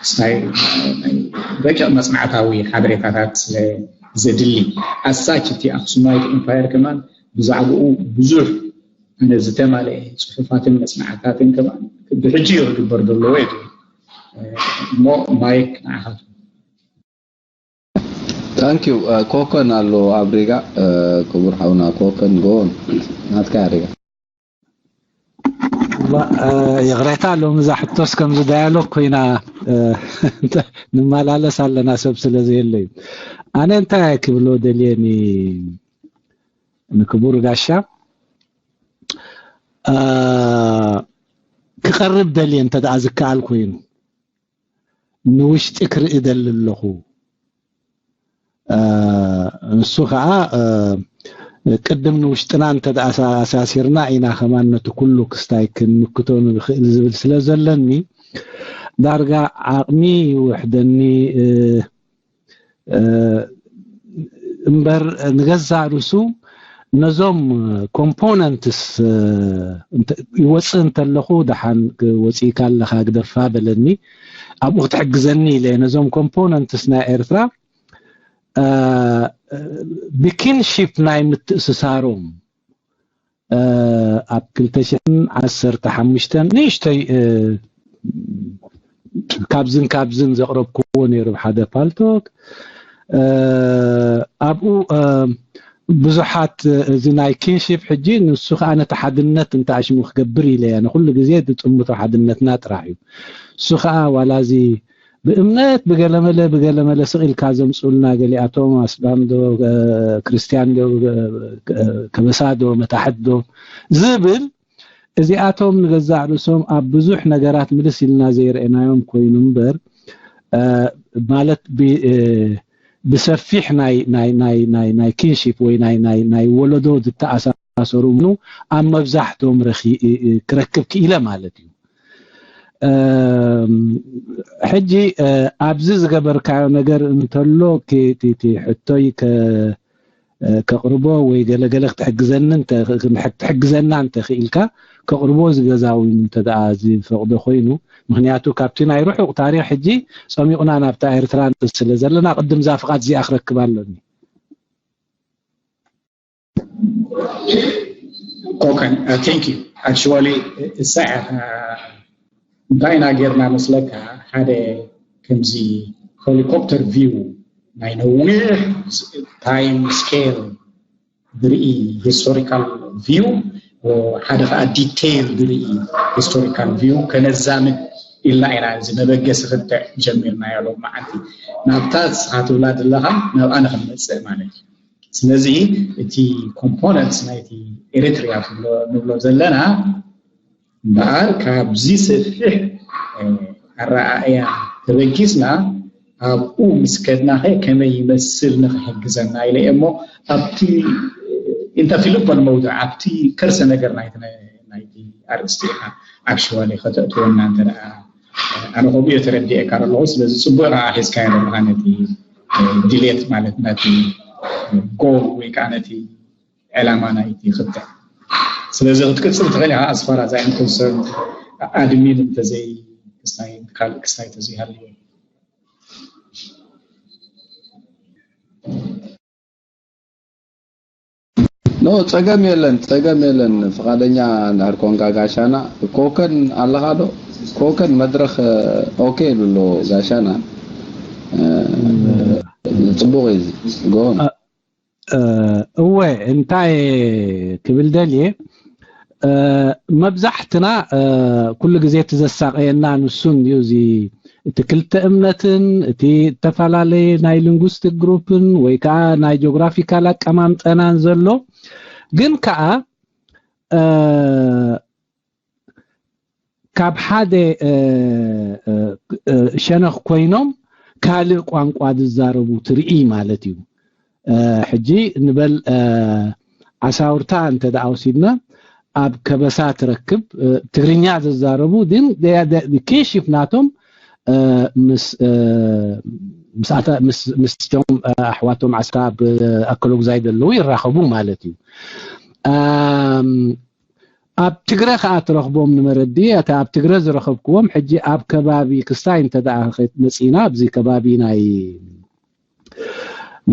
ክስታይ ረቂቕ መጽናዕታዊ ሓበሬታታት ስለ ዘድሊ ኣሳች እቲ ኣክሱማይት ኢምፓየር ከማን ብዛዕባኡ ብዙሕ ኣነ ዝተማለአ ጽሑፋትን መጽናዕታትን ከማን ብሕጂ እዩ ክግበር ዘለዎ እዩ እሞ ማይክ ንዓኻት ታንኪዩ ኮከን ኣሎ ኣብ ሪጋ ክቡር ሓውና ኮከን ጎን ናትካ ሪጋ ይቕሬታ ሎሚ እዛ ሕቶስ ከምዚ ዳያሎግ ኮይና ንመላለስ ኣለና ሰብ ስለ ዘየለ እዩ ኣነ እንታይ ክብሎ ደልየኒ ንክቡር ጋሻ ክቐርብ ደልየ እንተ ደኣ ዝከኣል ኮይኑ ንውሽጢ ክርኢ ደሊ ኣለኹ ንሱ ከዓ ቅድም ንውሽጥና እንተ ኣሳሲርና ኢና ከማን ነቲ ኩሉ ክስታይ ክንምክቶ ንኽእል ዝብል ስለ ዘለኒ ዳርጋ ዓቕሚ ይውሕደኒ እምበር ንገዛእ ርእሱ ነዞም ኮምፖነንትስ ይወፅእ እንተለኹ ደሓን ወፂእካ ኣለኻ ግደፋ በለኒ ኣብኡ ክትሕግዘኒ ኢለ ነዞም ኮምፖነንትስ ናይ ኤርትራ ብኪንሺፕ ናይ ምትእስሳሮም ኣብ ክልተ ሽሕን ዓሰርተ ሓሙሽተን ንእሽተይ ካብዝን ካብዝን ዘቕረብክዎ ነይሩ ሓደ ፓልቶክ ኣብኡ ብዙሓት እዚ ናይ ኪንሺፕ ሕጂ ንሱ ከዓ ነቲ ሓድነት እንተ ኣሽሙ ክገብር ኢለ እያ ንኩሉ ግዜ ዝጥምቶ ሓድነትና ጥራሕ እዩ እሱ ከዓ ዋላ እዚ ብእምነት ብገለመለ ብገለመለ ስቕ ኢልካ ዘምፅኡልና ገሊኣቶም ኣስላም ዶ ክርስትያን ዶ ከበሳ ዶ መታሕት ዶ ዝብል እዚኣቶም ንገዛእ ርእሶም ኣብ ብዙሕ ነገራት ምልስ ኢልና ዘይረአናዮም ኮይኑ እምበር ማለት ብሰፊሕ ናይ ናይ ናይ ናይ ናይ ኪንሺፕ ወይ ናይ ናይ ናይ ወለዶ ዝተኣሳሰሩ ምኑ ኣብ መብዛሕትኦም ክረክብ ክኢለ ማለት እዩ ሕጂ ኣብዚ ዝገበርካዮ ነገር እንተሎ እቲ ሕቶይ ከቕርቦ ወይ ገለገለ ክትሕግዘኒ ትሕግዘና እንተኽኢልካ ከቕርቦ ዝገዛዊ እንተ ዝፈቕዶ ኮይኑ ምክንያቱ ካብቲ ናይ ርሑቕ ታሪክ ሕጂ ፀሚቑና ናብታ ኤርትራ ስለ ዘለና ቅድም እዛ ፍቓድ እዚኣ ክረክብ ኣለኒ Okay, uh, thank you. Actually, እንታይ ኢና ጌርና መስለካ ሓደ ከምዚ ሄሊኮፕተር ቪው ናይ ነዊሕ ታይም ስኬል ዝርኢ ሂስቶሪካል ቪው ሓደ ከዓ ዲቴይል ዝርኢ ሂስቶሪካል ቪው ከነዛምድ ኢልና ኢና እዚ መበገሲ ክትዕ ጀሚርናዮ ሎም መዓልቲ ናብታ ስኻ ትብላ ዘለኻ ናብኣ ንክንመፅእ ማለት እዩ ስለዚ እቲ ኮምፖነንትስ ናይቲ ኤሪትሪያ ንብሎ ዘለና እምበኣር ካብዚ ሰፊሕ ኣረኣእያ ተበጊስና ኣብኡ ምስ ከድናኸ ከመይ ይመስል ንክሕግዘና ኢለ እሞ ኣብቲ እንተ ፊልፖ ንመውድዕ ኣብቲ ከርሰ ነገር ናይቲ ኣርእስቲ ኢኻ ኣብ ሽዋሊ ከተእትወና እንተ ኣነ ከምኡ እየ ተረዲኤካ ኣለኹ ስለዚ ፅቡቅ ኢኻ ሒዝካዮ ዘለኻ ነቲ ድሌት ማለት ነቲ ጎል ወይ ከዓ ነቲ ዕላማ ናይቲ ክትዕ ስለዚ ክትቅፅል ትኽእል ኢኻ ኣስፋራ ዛይን ኮንሰርን ኣድሚን እንተዘይ ክስታይ ካልእ ክስታይ ተዘይሃልዩ ኖ ጸገም የለን ጸገም የለን ፍቃደኛ እንድሕር ኮንካ ጋሻና ኮከን ኣለኻ ዶ ኮከን መድረኽ ኦኬ ኢሉ ኣሎ ጋሻና ጽቡቅ እዩ ጎን እወ እንታይ ክብል ደልየ መብዛሕትና ኩሉ ግዜ እቲ ዘሳቀየና ንሱን እዩ እዚ እቲ ክልተ እምነትን እቲ እተፈላለየ ናይ ሊንጉስቲክ ግሩፕን ወይ ከዓ ናይ ጂኦግራፊካል ኣቀማምጠናን ዘሎ ግን ከዓ ካብ ሓደ ሸነኽ ኮይኖም ካልእ ቋንቋ ዝዛረቡ ትርኢ ማለት እዩ ሕጂ ንበል ዓሳውርታ እንተ ደኣ ወሲድና ኣብ ከበሳ ትረክብ ትግርኛ ዘዛረቡ ግን ኪንሺፕ ናቶም ምስቶም ኣሕዋቶም ዓስካ ኣብ ኣከሎግዛይ ዘለዉ ይራኸቡ ማለት እዩ ኣብ ትግረ ከዓ ትረኽቦም ንመረዲ፣ እቲ ኣብ ትግረ ዝረኸብክዎም ሕጂ ኣብ ከባቢ ክስታይ እንተ ደኣ መፂና፣ ኣብዚ ከባቢ ናይ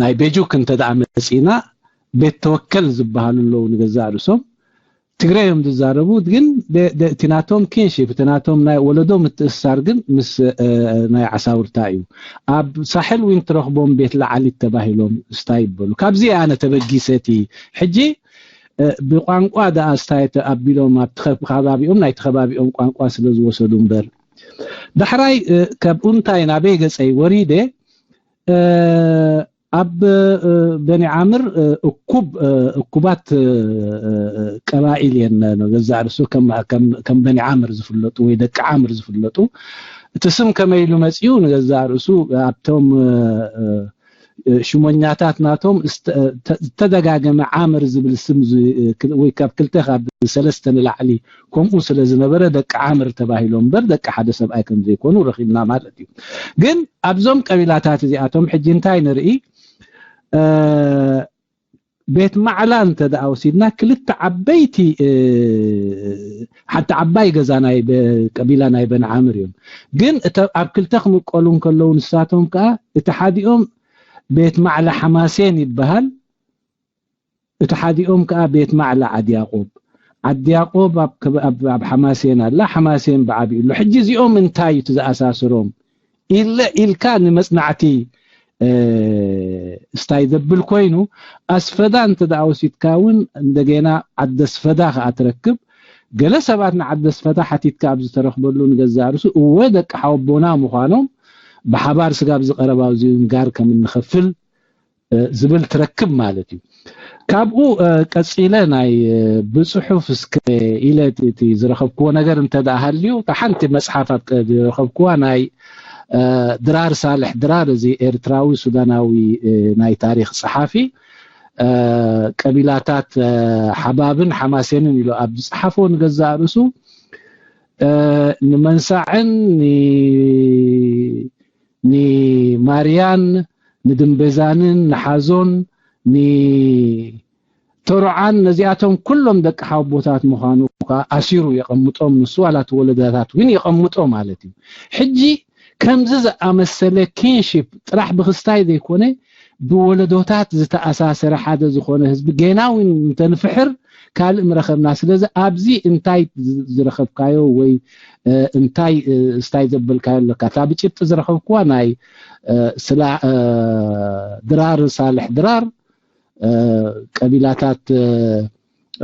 ናይ ቤጁክ እንተ ደኣ መፂና፣ ቤት ተወከል ዝበሃሉ ኣለዉ፣ ንገዛእ ርእሶም ትግረ እዮም ዝዛረቡ። ግን ደ- ደ- እቲ ናቶም ኪንሺፕ፣ እቲ ናቶም ናይ ወለዶ ምትእስሳር ግን ምስ እ፣ ናይ ዓሳውርታ እዩ። ኣብ ሳሕል ዊን ትረኽቦም ቤት ለዓሊት ተባሂሎም ስታይ ይበሉ። ካብዚ ኣነ ተበጊሰ እቲ ሕጂ እ፣ ብቋንቋ ደኣ ስታይ ኣቢሎም ኣብቲ ከ- ከባቢኦም ናይቲ ከባቢኦም ቋንቋ ስለ ዝወሰዱ እምበር። ዳሕራይ እ፣ ካብኡ እንታይ ናበይ ገጸይ ወሪደ እ፣ ኣብ እ፣ በኒ ዓምር እ፣ እኩብ እ፣ እኩባት እ፣ እ፣ ቀባኢል እየን። ገዛእ ርእሱ ከም ከም ከም በኒ ዓምር ዝፍለጡ ወይ ደቂ ዓምር ዝፍለጡ፣ እቲ ስም ከመይ ኢሉ መጺኡ? ንገዛእ ርእሱ ኣብቶም እ፣ እ፣ እ፣ ሽሞኛታት ናቶም እስተ- ተ- ዝተደጋገመ ዓምር ዝብል ስም ዝ- እ፣ ክ- ወይ ካብ ክልተ ካብ ሰለስተ ንላዕሊ ከምኡ ስለ ዝነበረ ደቂ ዓምር ተባሂሎም እምበር ደቂ ሓደ ሰብኣይ ከም ዘይኮኑ ረኺብና ማለት እዩ። ግን ኣብዞም ቀቢላታት እዚኣቶም ሕጂ እንታይ ንርኢ? እ፣ ቤት ማዕላ እንተ ደኣ ወሲድና ክልተ ዓበይቲ እ፣ ሓንቲ ዓባይ ገዛ ናይ በ- ቀቢላ ናይ በን ዓምር እዮም። ግን እተ- ኣብ ክልተ ክምቀሉ እንከለዉ ንሳቶም ከኣ እቲ ሓዲኦም ቤት ማዕላ ሓማሴን ይበሃል፣ እቲ ሓዲኦም ከኣ ቤት ማዕላ ዓዲ ያዕቆብ። ዓዲ ያዕቆብ ኣብ ከብ- ኣብ ኣብ ሓማሴን ኣላ፣ ሓማሴን ብዓቢኡ ኣሎ። ሕጂ እዚኦም እንታይ እዩ እቲ ዝኣሳስሮም ኢለ ኢልካ ንመጽናዕቲ እ፣ ስታይ ዘብል ኮይኑ ኣስፈዳ እንተ ደኣ ወሲድካ እውን እንደገና ዓዲ ኣስፈዳ ከኣ ትረክብ። ገለ ሰባት ንዓዲ ኣስፈዳ ሓቲትካ ኣብ ዝተረኽበሉ ንገዛእ ርእሱ እወ ደቂ ሓወቦና ምዃኖም ብሓባር ስጋብ ዝቐረባ ዝንጋር ከም እንኸፍል እ፣ ዝብል ትረክብ ማለት እዩ። ካብኡ እ፣ ቀጺለ ናይ እ፣ ብጽሑፍ እስከ ኢለ እቲ እቲ ዝረኸብክዎ ነገር እንተ ደኣ ሃልዩ እታ ሓንቲ መጽሓፍ ኣብ ቀ- ዝረኸብክዋ ናይ እ፣ ድራር ሳልሕ ድራር እዚ ኤርትራዊ ሱዳናዊ እ፣ ናይ ታሪኽ ጸሓፊ እ፣ ቀቢላታት እ፣ ሓባብን ሓማሴንን ኢሉ ኣብ ዝጸሓፎ ንገዛእ ርእሱ እ፣ ንመንሳዕን ኒ- ንማርያን ንድምበዛንን ንሓዞን ንተሮዓን ነዚኣቶም ኩሎም ደቂ ሓወቦታት ምዃኑ ከዓ ኣሲሩ የቐምጦም። ንሱ ዋላ እቲ ወለዳታት እውን የቐምጦ ማለት እዩ። ሕጂ ከምዚ ዝኣመሰለ ኪንሺፕ ጥራሕ ብክስታይ ዘይኮነ ብወለዶታት ዝተኣሳሰረ ሓደ ዝኾነ ህዝቢ ጌና እውን እንተንፍሕር ካልእ ምረኸብና። ስለዚ ኣብዚ እንታይ ዝ- ዝረኸብካዮ ወይ እ፣ እንታይ እ፣ ስታይ ዘበልካዮ ኣለካ? እታ ብጭብጢ ዝረኸብክዋ ናይ እ፣ ስላ እ፣ ድራር ሳልሕ ድራር እ፣ ቀቢላታት እ፣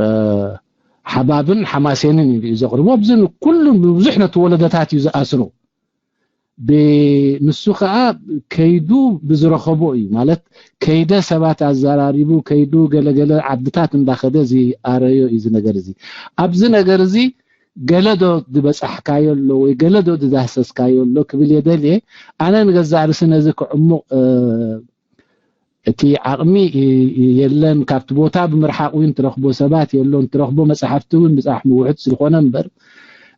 እ፣ ሓባብን ሓማሴንን ኢሉ እዩ ዘቕርቦ። ኣብዚ ኩሉ ብዙሕ ነቲ ወለዶታት እዩ ዝኣስሮ። ብ- ንሱ ከዓ ከይዱ ብዝረኸቦ እዩ ማለት ከይደ ሰባት ኣዘራሪቡ ከይዱ ገለገለ ዓድታት እንዳኸደ ዝኣረዮ እዩ እዚ ነገር እዚ። ኣብዚ ነገር እዚ ገለ ዶ ዝበፃሕካዮ ኣሎ ወይ ገለ ዶ ዝዳህሰስካዮ ኣሎ ክብል የደልየ። ኣነ ንገዛእ ርእሲ ነዚ ክዕሙቕ እ፣ እቲ ዓቕሚ እ፣ የለን። ካብቲ ቦታ ብምርሓቕ እውን ትረኽቦ ሰባት የሎን። ትረኽቦ መፅሓፍቲ እውን ብፃሕ ምውሑድ ስለኾነ እምበር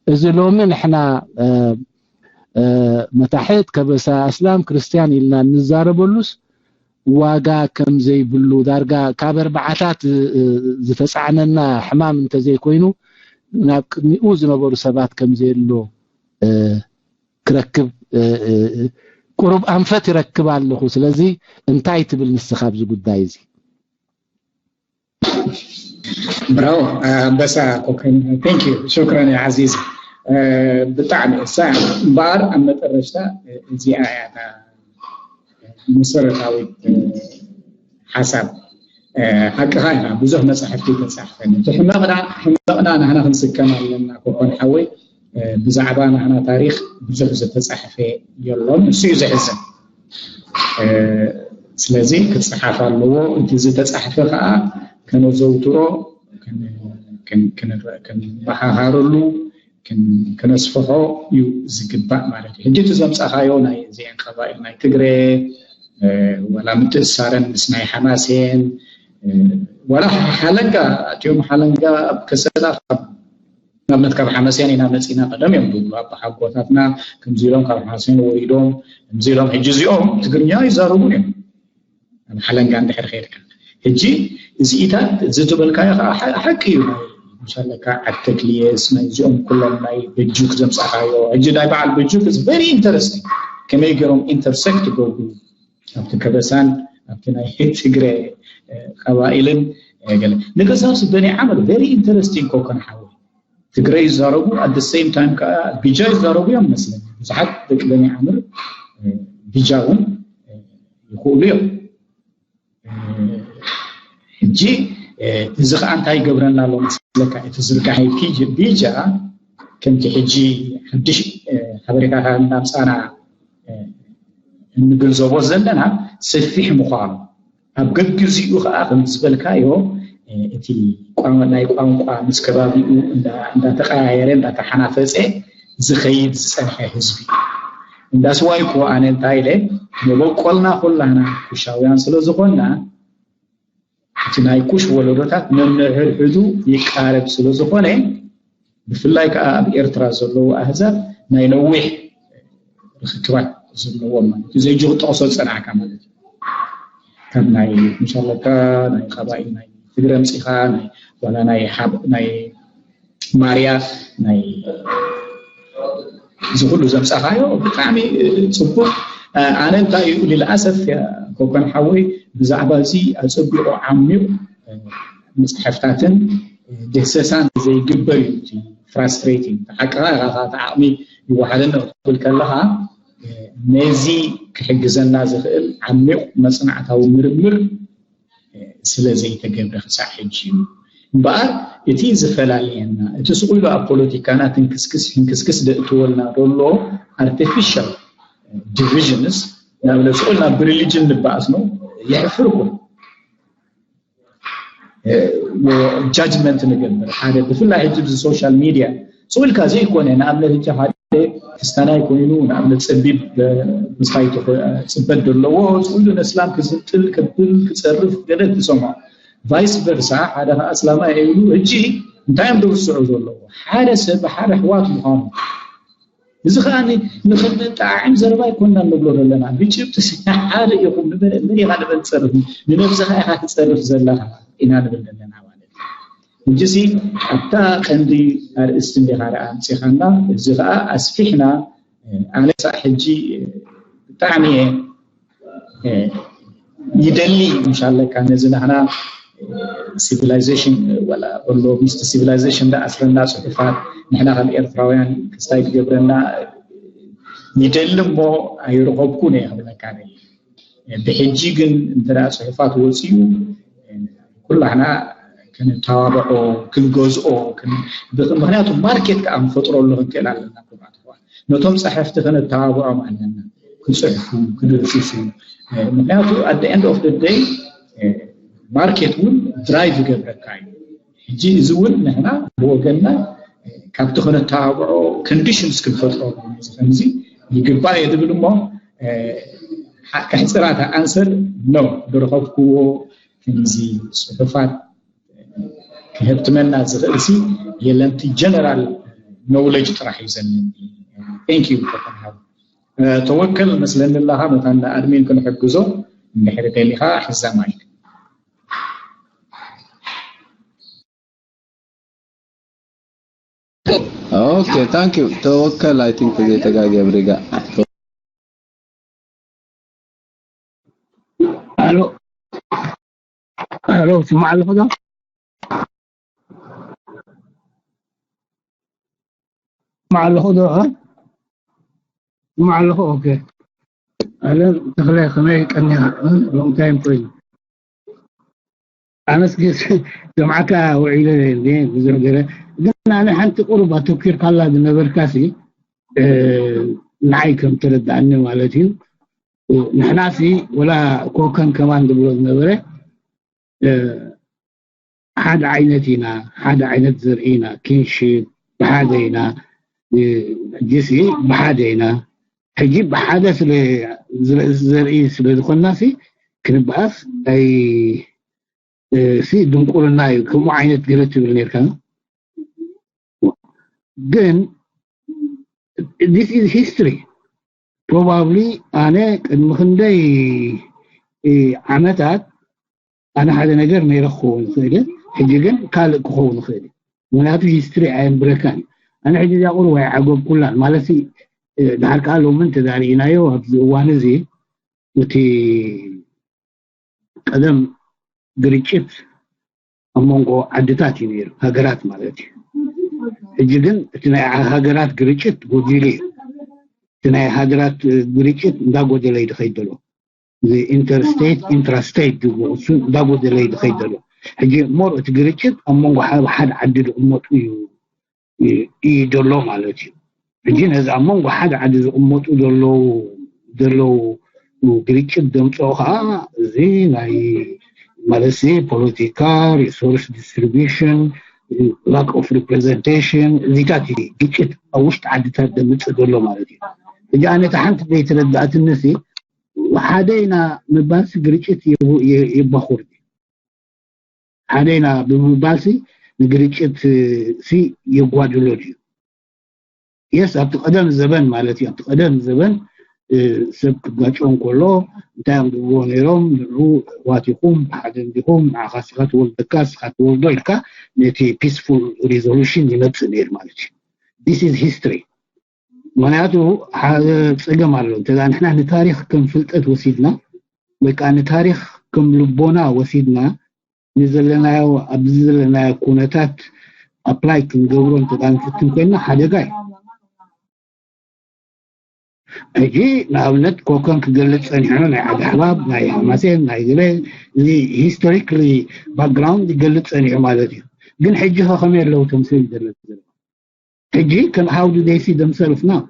እዚ ሎሚ ንሕና እ፣ እ፣ መታሕት ከበሳ ኣስላም ክርስትያን ኢልና እንዛረበሉስ ዋጋ ከም ዘይብሉ ዳርጋ ካብ ኣርባዓታት እ፣ እ፣ ዝተፃዕነና ሕማም እንተዘይኮይኑ ናብ ቅድሚኡ ዝነበሩ ሰባት ከም ዘየሎ እ፣ ክረክብ እ፣ እ፣ እ፣ ቁሩብ ኣንፈት ይረክብ ኣለኹ። ስለዚ እንታይ ትብል ንስኻ ኣብዚ ጉዳይ እዚ? ብራቮ ኣንበሳ ኮከብ። Thank you. ሹክረን ያ ዓዚዝ። ብጣዕሚ እሳ እምበኣር ኣብ መጠረሽታ እዚኣ እያ እታ መሰረታዊት ሓሳብ። ሓቅኻ ኢና ብዙሕ መፅሓፍቲ ተፃሕፈን እቲ ሕመቕና ሕመቕና ናህና ክንስከም ኣለና ኮኮን ሓወይ። ብዛዕባ ናህና ታሪኽ ብዙሕ ዝተፃሕፈ የሎን። እሱ እዩ ዘሕዝን። ስለዚ ክፀሓፍ ኣለዎ። እቲ ዝተፃሕፈ ከዓ ከነዘውትሮ፣ ክንመሃሃረሉ፣ ክነስፍሖ እዩ ዝግባእ ማለት እዩ። ሕጂ እቲ ዘምፃኻዮ ናይ እዚአን ቀባኢል ናይ ትግሬ ዋላ ምትእሳረን ምስ ናይ ሓማሴን ዋላ ሓለንጋ እቲኦም ሓለንጋ ኣብ ከሰላ ንኣብነት ካብ ሓመሴን ኢና መፂና ቀደም እዮም ዝብሉ ኣቦሓጎታትና ከምዚ ኢሎም ካብ ሓመሴን ወሪዶም ከምዚ ኢሎም ሕጂ እዚኦም ትግርኛ ይዛረቡን እዮም ኣብ ሓለንጋ እንድሕር ከይድካ ሕጂ እዚኢታት እዚ ዝበልካዮ ከዓ ሓቂ እዩ ምሻለካ ዓድ ተክልየስ ናይ እዚኦም ኩሎም ናይ በጁክ ዘምፃኻዮ ሕጂ ናይ በዓል በጁክ is very interesting። ከመይ ገይሮም intersect ይገብሩ ኣብቲ ከበሳን ኣብቲ ናይ ትግረ ቀባኢልን ገለ ንገዛውሲ በኒ ዓመር very interesting ኮኮን ሓወይ ትግረ ይዛረቡ at the same time ከዓ ቢጃ ይዛረቡ እዮም መስለኒ። ብዙሓት ደቂ በኒ ዓምር ቢጃ እውን ይኽእሉ እዮም። ሕጂ እዚ ከዓ እንታይ ይገብረና ኣሎ መስለካ? እቲ ዝርጋሐ ቢጃ ከምቲ ሕጂ ሓድሽ ሓበሬታታት እናምፃና እንግንዘቦ ዘለና ሰፊሕ ምዃኑ ኣብ ገግዜኡ ከዓ ከም ዝበልካዮ እቲ ናይ ቋንቋ ምስ ከባቢኡ እንዳተቀያየረ እንዳተሓናፈፀ ዝኸይድ ዝፀንሐ ህዝቢ እንዳስዋይኮ ኣነ እንታይ ኢለ መበቆልና ኩላና ኩሻውያን ስለዝኮና እቲ ናይ ኩሽ ወለዶታት ነንሕድሕዱ ይቃረብ ስለዝኮነ ብፍላይ ከዓ ኣብ ኤርትራ ዘለዉ ኣህዛብ ናይ ነዊሕ ርክክባት ዘለዎም ማለት እዩ። ዘይጆ ክጠቕሶ ዝፀናዕካ ማለት እዩ። ካብ ናይ ምሻለካ ናይ ቀባኢ ናይ ትግረ ምፂኻ ናይ ዋላ ናይ ሓብ ናይ ማርያ ናይ እዚ ኩሉ ዘምፃኻዮ ብጣዕሚ ፅቡቅ። ኣነ እንታይ እዩ ልልኣሰፍ ኮኮን ሓወይ ብዛዕባ እዚ ኣፀቢቑ ዓሚቕ መፅሓፍታትን ድህሰሳን ዘይግበር እዩ። ፍራስትሬቲንግ ተሓቅኻ ኢኻ እቲ ዓቕሚ ይወሓደኒ ክትብል ከለኻ ነዚ ክሕግዘና ዝኽእል ዓሚቕ መፅናዕታዊ ምርምር ስለ ዘይተገብረ ክሳዕ ሕጂ እዩ። እምበኣር እቲ ዝፈላልየና እቲ ስቕ ኢሉ ኣብ ፖለቲካና ትንክስክስ ሕንክስክስ ደእትወልና ዘሎ ኣርቲፊሻል ዲቪዥንስ ንኣብነት ስቕ ኢልና ብሪሊጅን ንበኣስ ነው የሕፍር እኮ። ጃጅመንት ንገብር ሓደ ብፍላይ ሕጂ ብዚ ሶሻል ሚድያ ስቕ ኢልካ ዘይኮነ ንኣብነት ሕጂ ሓደ ክስታናይ ኮይኑ ንኣብነት ፀቢብ ምስታይ ፅበት ዘለዎ ስቕ ኢሉ ነስላም ክዝንጥል ክብል ክፀርፍ ገለ ትሰምዖ ቫይስ ቨርሳ ሓደ ከዓ እስላማይ ኢሉ ሕጂ እንታይ እዮም ደብስዑ ዘለዎ ሓደ ሰብ ሓደ ኣሕዋት ምዃኑ እዚ ከዓ ንክንጠዓዕም ዘረባ ኣይኮንና ንብሎ ዘለና ብጭብጢ ሓደ ኢኹም ንበለ መን ኢኻ ንበል ትፀርፍ ንነብስኻ ኢኻ ትፀርፍ ዘለኻ ኢና ንብል ዘለና ማለት እዩ ሕጂሲ ኣብታ ቀንዲ ኣርእስቲ እንዲኻ ደኣ ኣምፂኻና እዚ ከዓ ኣስፊሕና ኣነ ክሳዕ ሕጂ ብጣዕሚ እየ ይደሊ ምሻለካ ነዚ ናህና ሲቪላይዜሽን ወላ ወሎ ምስቲ ሲቪላይዜሽን ዳ ኣስረና ፅሑፋት ንሕና ከም ኤርትራውያን ክስታይ ትገብረና ይደሊ እሞ ኣይረኸብኩን እየ ክብለካ ብሕጂ ግን እንተ ፅሑፋት ወፅኡ ኩላህና ክንተባብዖ ክንገዝኦ ምክንያቱ ማርኬት ከዓ ንፈጥረሉ ክንክእል ኣለና ክብራት ነቶም ፀሓፍቲ ከነተባብዖም ኣለና ክፅሕፉ ክድርሽሹ ምክንያቱ at the end of the day ማርኬት እውን ድራይቭ ይገብረካ እዩ ሕጂ እዚ እውን ንሕና ብወገንና ካብቲ ከነተባብዖ ኮንዲሽንስ ክንፈጥሮ ከምዚ ይግባእ እየ ዝብል እሞ ከሕፅራታ ኣንሰር ኖ ዝረኸብክዎ ከምዚ ፅሑፋት ክህብትመና ዝኽእል ሲ የለንቲ ጀነራል ኖውለጅ ጥራሕ እዩ ዘለኒ thank you ተወከል መስለኒ ኣለኻ መታን ኣድሚን ክንሕግዞ እንድሕሪ ደሊኻ ሕዛ ማይክ okay thank you ተወከል I think ዘይተጋገ ብሪጋ ኣሎ ኣሎ ስማዕ ኣለኹ ዶ ስማዕ ኣለኹ ዶ ስማዕ ኣለኹ okay ኣለ ተኽለ ከመይ ቀኒኻ long time ኮይኑ ኣነስ ጀምዓካ ውዒለ ብዙሕ ገለ ግን ኣነ ሓንቲ ቁሩብ ኣተኪርካላ ዝነበርካሲ ንዓይ ከም ተረዳእኒ ማለት እዩ ንሕናሲ ወላ ኮከን ከማን ዝብሎ ዝነበረ ሓደ ዓይነት ኢና ሓደ ዓይነት ዘርኢ ኢና ኪንሽፕ ብሓደ ኢና ሕጂሲ ብሓደ ኢና ሕጂ ብሓደ ስለ ዘርኢ ስለ ዝኾንናሲ ክንበኣስ ኣይ ሲ ድንቁርና እዩ ከምኡ ዓይነት ገለ ትብል ነርካ ግን this is history probably ኣነ ቅድሚ ክንደይ ዓመታት ኣነ ሓደ ነገር ነይረ ክኸውን ይኽእል ሕጂ ግን ካልእ ክኸውን ይኽእል ምክንያቱ ሂስትሪ ኣየንብረካን እዩ። ኣነ ሕጂ እዚኣ ቁሩብ ኣይዓገብኩላን ማለት ሲ፣ እ፣ ድሓር ከዓ ሎሚ እንተዳርኢናዮ ኣብዚ እዋን እዚ እቲ ቀደም ግርጭት ኣብ መንጎ ዓድታት እዩ ነይሩ፣ ሃገራት ማለት እዩ። ሕጂ ግን እቲ ናይ ሃገራት ግርጭት ጎዲሉ እዩ። እቲ ናይ ሃገራት ግርጭት እንዳጎደለ እዩ ዝኸይድ ዘሎ። እዚ ኢንተርስቴት ኢንትራስቴት ዝብሉ እሱ እንዳጎደለ እዩ ዝኸይድ ዘሎ። ሕጂ ሞር እቲ ግርጭት ኣብ መንጎ ሓደ ዓዲ ዝቕመጡ እዩ እዩ ዘሎ ማለት እዩ። ሕጂ ነዚ ኣብ መንጎ ሓደ ዓዲ ዝቕመጡ ዘለዉ ዘለዉ ግርጭት ዘምፅኦ ከዓ እዚ ናይ ማለት ፖለቲካ ሪሶርስ ዲስትሪቢሽን ላክ ኦፍ ሪፕሬዘንቴሽን እዚታት እዩ ግጭት ኣብ ውሽጢ ዓድታት ዘምፅእ ዘሎ ማለት እዩ። ሕጂ ኣነ እቲ ሓንቲ ዘይተረዳእትኒ ሓደ ኢና ምባልሲ ግርጭት የባኹር ሓደ ኢና ብምባልሲ ንግርጭት ሲ የጓድሎ ድዩ? የስ ኣብቲ ቀደም ዘበን ማለት እዩ ኣብቲ ቀደም ዘበን ሰብ ክጋጨው እንከሎ እንታይ እዮም ዝብልዎ ነይሮም ንዑ ኣሕዋት ኢኹም ብሓደ እንዲኹም ንዓኻ ስኻ ትወልደካ ስኻ ትወልዶ ኢልካ ነቲ ፒስፉል ሪዞሉሽን ይመፅእ ነይሩ ማለት እዩ። This is history። ምክንያቱ ሓደ ፀገም ኣሎ እንተ ንሕና ንታሪክ ከም ፍልጠት ወሲድና ወይ ከዓ ንታሪክ ከም ልቦና ወሲድና ንዘለናዮ ኣብዚ ዘለናዮ ኩነታት ኣፕላይ ክንገብሮ እንተ ንፍትን ኮይና ሓደጋ እዩ። ሕጂ ንኣብነት ኮከን ክገልፅ ፀኒሑ ናይ ዓዲ ሓባብ ናይ ሓማሴን ናይ ገለ እዚ ሂስቶሪካሊ ባክግራውንድ ይገልፅ ፀኒሑ ማለት እዩ። ግን ሕጂ ከ ከመይ ኣለዉ ተምስል ይደለ ሕጂ ከም how do they see themselves now?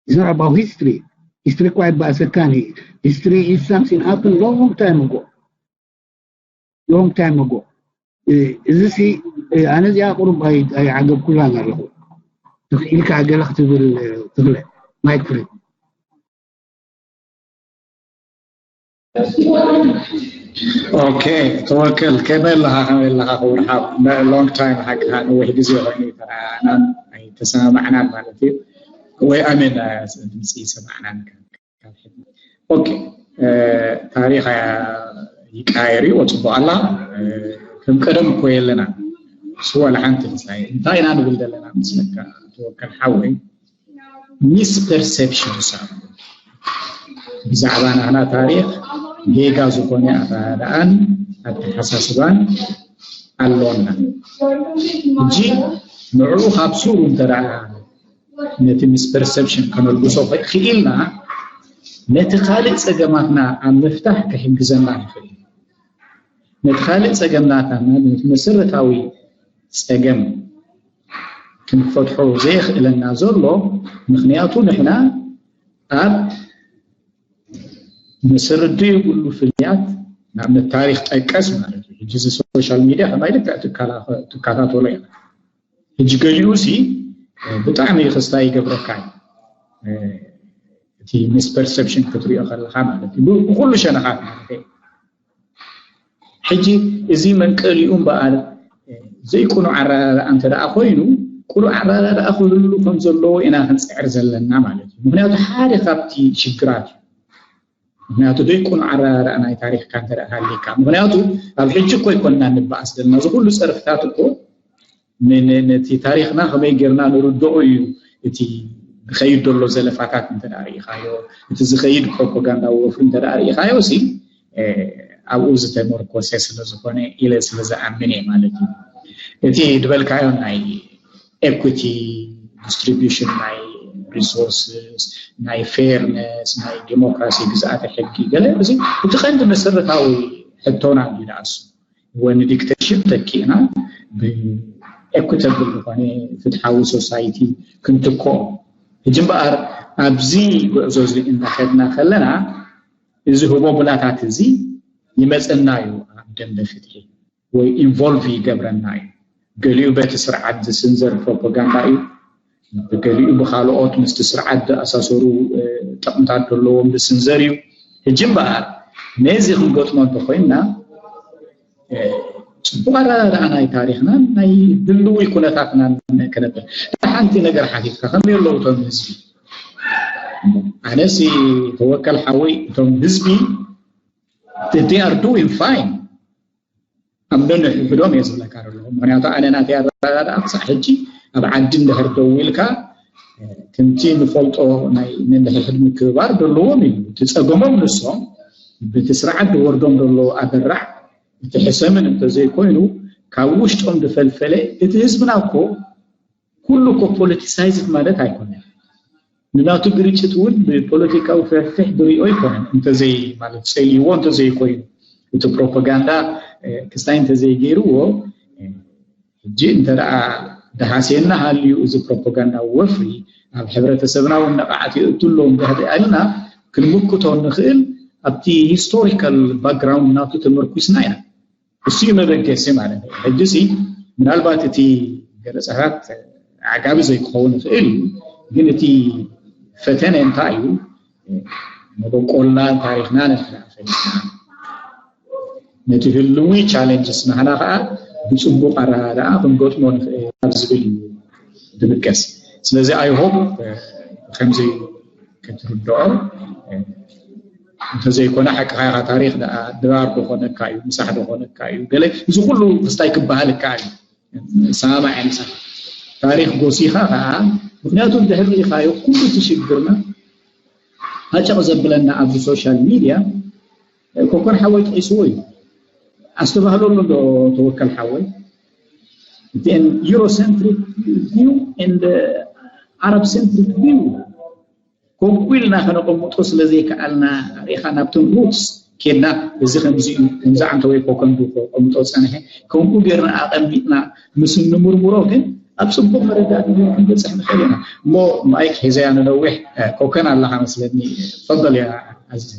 It's not about history. History እኳ ኣይበኣሰካን እዩ። History is something happened long time ago. Long time ago. እዚ ሲ ኣነ እዚኣ ቁሩብ ኣይዓገብኩላን ኣለኹ። ኢልካ ገለ ክትብል ትኽለ ማይክ ፍሪ ኦኬ ተወከል ከመይ ኣለኻ ከመይ ኣለኻ ክቡር ሓው long time ሓቅኻ ነዊሕ ግዜ ኮይኑ ተረኣናን ኣይተሰማማዕናን ማለት እዩ ወይ ኣሜን ድምፂ ይሰማዕናን ኦኬ ታሪኽ ይቃየር እዩ ፅቡቅ ኣላ ከም ቀደም እኮ የለና ስወላ ሓንቲ እንታይ ኢና ንብል ዘለና ምስለካ ተወከል ሓወይ ሚስፐርሰፕሽንስ ኣሎ ብዛዕባ ናህና ታሪክ ጌጋ ዝኾነ ኣረዳድኣን ኣተሓሳስባን ኣሎና ሕጂ ንዕኡ ካብ ሱሩ እንተደኣ ነቲ ሚስፐርሰፕሽን ከነልግሶ ክኢልና ነቲ ካልእ ፀገማትና ኣብ ምፍታሕ ክሕግዘና ይኽእል ነቲ ካልእ ፀገምናትና ነቲ መሰረታዊ ፀገም ክንፈትሖ ዘየኽእለና ዘሎ ምኽንያቱ ንሕና ኣብ መሰረት ዘይብሉ ፍልያት ንኣብነት ታሪክ ጠቀስ ማለት እዩ ሕጂ እዚ ሶሻል ሚድያ ከማይ ልክዕ ትከታተሎ ኢና ሕጂ ገሊኡ ሲ ብጣዕሚ ክስታ ይገብረካ እዩ እቲ ሚስፐርሰፕሽን ክትሪኦ ከለካ ማለት እዩ ብኩሉ ሸነኻት ማለት እዩ ሕጂ እዚ መንቀሊኡ እምበኣር ዘይቁኑዕ ኣረዳድኣ እንተ ደኣ ኮይኑ ቁኑዕ ኣረዳድኣ ክህሉ ከም ዘለዎ ኢና ክንፅዕር ዘለና ማለት እዩ ምክንያቱ ሓደ ካብቲ ሽግራት እዩ ምክንያቱ ዘይቁኑዕ ኣረዳድኣ ናይ ታሪክካ እንተ ደኣ ሃሊካ ምክንያቱ ኣብ ሕጂ እኮ ይኮንና ንበኣስ ዘለና እዚ ኩሉ ፀርፍታት እኮ ነቲ ታሪክና ከመይ ጌርና ንርድኦ እዩ እቲ ዝኸይድ ዘሎ ዘለፋታት እንተ ርኢኻዮ እቲ ዝኸይድ ፕሮፓጋንዳዊ ወፍሪ እንተ ርኢኻዮ ሲ ኣብኡ ዝተመርኮሰ ስለ ዝኾነ ኢለ ስለ ዝኣምን እየ ማለት እዩ እቲ ዝበልካዮ ናይ equity distribution ናይ resources ናይ fairness ናይ ዲሞክራሲ ግዝኣተ ሕጊ ገለ እዚ እቲ ቀንዲ መሰረታዊ ሕቶና እዩ ንኣሱ ወን ዲክተርሽፕ ተኪእና ብኤኩተብል ዝኾነ ፍትሓዊ ሶሳይቲ ክንትክኦ ሕጂ እምበኣር ኣብዚ ጉዕዞ እዚ እንዳኸድና ከለና እዚ ህቦብላታት እዚ ይመፀና እዩ ኣብ ደንበ ፍትሒ ወይ ኢንቮልቭ ይገብረና እዩ ገሊኡ በቲ ስርዓት ዝስንዘር ፕሮፓጋንዳ እዩ ብገሊኡ ብካልኦት ምስቲ ስርዓት ዝኣሳሰሩ ጥቕምታት ዘለዎም ዝስንዘር እዩ ሕጂ እምበኣር ነዚ ክንገጥሞ እንተኮይንና ፅቡቅ ኣረዳድኣ ናይ ታሪክናን ናይ ድልዊ ኩነታትናን ክነብር ሓንቲ ነገር ሓቲትካ ከመይ ኣለዉ እቶም ህዝቢ ኣነሲ ተወከል ሓወይ እቶም ህዝቢ they are doing fine ኣብ ነንሕድሕዶም እየ ዝብለካ ዘለኹ። ምክንያቱ ኣነ ናተይ ኣረዳድኣ ክሳዕ ሕጂ ኣብ ዓዲ እንድሕር ደው ኢልካ፣ ከምቲ ንፈልጦ ናይ ነንሕድሕድ ምክብባር ዘለዎም እዩ። እቲ ጸገሞም ንሶም፣ በቲ ስርዓት ዝወርዶም ዘሎ ኣደራዕ፣ እቲ ሕሰምን እንተዘይኮይኑ፣ ካብ ውሽጦም ዝፈልፈለ፣ እቲ ህዝብና እኮ ኩሉ እኮ ፖለቲሳይዝድ ማለት ኣይኮነን። ንናቱ ግርጭት እውን ብፖለቲካዊ ፍሕፍሕ ዝሪኦ ኣይኮነን። እንተዘይ ማለት ጸልይዎ እንተዘይኮይኑ፣ እቲ ፕሮፓጋንዳ ክስታይ እንተዘይገይርዎ፣ ሕጂ እንተ ደኣ ደሃስየና ሃልዩ፣ እዚ ፕሮፓጋንዳ ወፍሪ ኣብ ሕብረተሰብና እውን ነቓዓት የእቱ ኣሎ እንተህደኣልና፣ ክንምክቶ ንኽእል ኣብቲ ሂስቶሪካል ባክግራውንድ ናቱ ተመርኩስና ኢና። እሱ እዩ መበገሲ ማለት እዩ። ሕጂ ሲ ምናልባት እቲ ገለ ጸራት ዓጋቢ ዘይክኸውን ይኽእል እዩ፣ ግን እቲ ፈተነ እንታይ እዩ? መበቆልና ታሪኽና ነንሕና ፈሊጥና፣ ነቲ ህልዊ ቻለንጅስ ናህና ከዓ ብፅቡቅ ኣረዳድኣ ክንገጥሞ ንኽእል ኣብ ዝብል እዩ ዝብገስ። ስለዚ I hope ከምዚ ክትርድኦ፣ እንተዘይኮነ ሓቅኻ ኢኻ፣ ታሪኽ ደኣ ድራር ዶ ኮነካ እዩ፣ ምሳሕ ዶ ኮነካ እዩ፣ ገለ እዚ ኩሉ ክስታይ ክበሃል እካ እዩ። ሰማማዕ እየ ምሳኻ። ታሪኽ ጎሲኻ ከዓ፣ ምክንያቱ እንድሕር ሪኢኻዮ ኩሉ እቲ ሽግርና ሃጨቕ ዘብለና ኣብዚ ሶሻል ሚድያ፣ ኮኮን ሓወይ ጥሒስዎ እዩ። ኣስተባህለሉ ዶ ተወከል ሓወይ? እቲአን Eurocentric view and Arab centric view ከምኡ ኢልና ከነቐምጦ ስለ ዘይከኣልና፣ ሪኢኻ ናብቶም ሩትስ ኬድና፣ እዚ ከምዚ እዩ፣ ከምዚ ዓንተወይ ኮኮን ዱ ከቐምጦ ጸንሐ፣ ከምኡ ጌርና ኣቐሚጥና ምስ እንምርምሮ ግን ኣብ ጽቡቕ መረዳእታ ክንበጽሕ ንኽእል ኢና። እሞ ማይክ ሒዘያ ንነዊሕ፣ ኮኮን ኣለኻ መስለኒ። ፈደል ያ ኣዚዘ።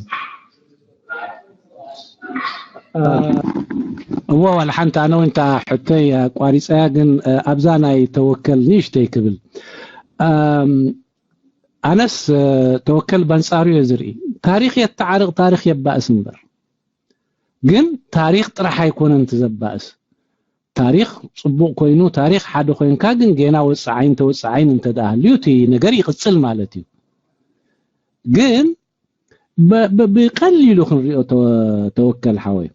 እዎ፣ ዋላ ሓንቲ ኣነ እውን እታ ሕቶይ ኣቋሪፀያ፣ ግን ኣብዛ ናይ ተወከል ንእሽተይ ክብል። ኣነስ ተወከል በንፃሩ እየ ዝርኢ። ታሪኽ የተዓርቕ፣ ታሪኽ የባእስ እምበር፣ ግን ታሪኽ ጥራሕ ኣይኮነን እቲ ዘባእስ። ታሪኽ ፅቡቕ ኮይኑ፣ ታሪኽ ሓደ ኮይንካ፣ ግን ጌና ወፅዓይን ተወፅዓይን እንተ ደኣ ሃልዩ እቲ ነገር ይቕፅል ማለት እዩ። ግን ብቐሊሉ ክንሪኦ ተወከል ሓወይ፣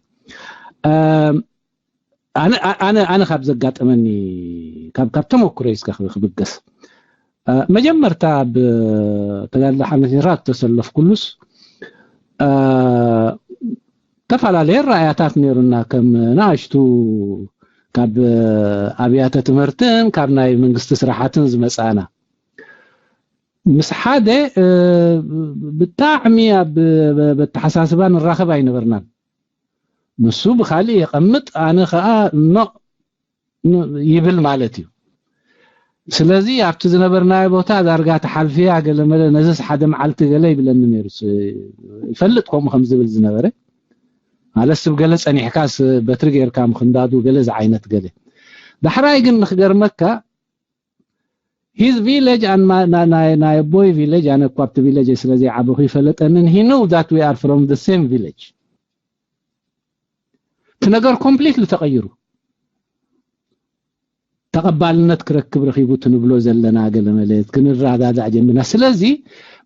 ኣነ ካብ ዘጋጠመኒ፣ ካብ ተመክሮይ እስከ ክብገስ። መጀመርታ ኣብ ተጋድሎ ሓርነት ኤርትራ ዝተሰለፍኩሉስ፣ ዝተፈላለየ ራእያታት ነይሩና፣ ከም ንኣሽቱ ካብ ኣብያተ ትምህርትን ካብ ናይ መንግስቲ ስራሓትን ዝመጻና። ምስ ሓደ ብጣዕሚ ኣብ ኣተሓሳስባ ንራኸብ ኣይነበርናን። ንሱ ብካልእ የቐምጥ፣ ኣነ ከዓ ኖ ይብል ማለት እዩ። ስለዚ ኣብቲ ዝነበርናዮ ቦታ ዳርጋ ተሓልፍያ ገለ መለ፣ ነዚስ ሓደ መዓልቲ ገለ ይብለኒ ነይሩ። ይፈልጥ ከምኡ ከም ዝብል ዝነበረ። ማለት ስብ ገለ ጸኒሕካስ በትሪ ጌርካ ምኽንዳዱ ገለ ዝዓይነት ገለ። ዳሕራይ ግን ንኽገርመካ፣ his village and my ናይ ኣቦይ ቪሌጅ፣ ኣነ እኳ ኣብቲ ቪሌጅ ስለ ዘይዓበኹ ይፈለጠንን፣ he know that we are from the same village። እቲ ነገር ኮምፕሊትሊ ተቐይሩ። ተቐባልነት ክረክብ ረኺቡ እቲ ንብሎ ዘለና ገለ መለት ክንረዳዳእ ጀሚርና። ስለዚ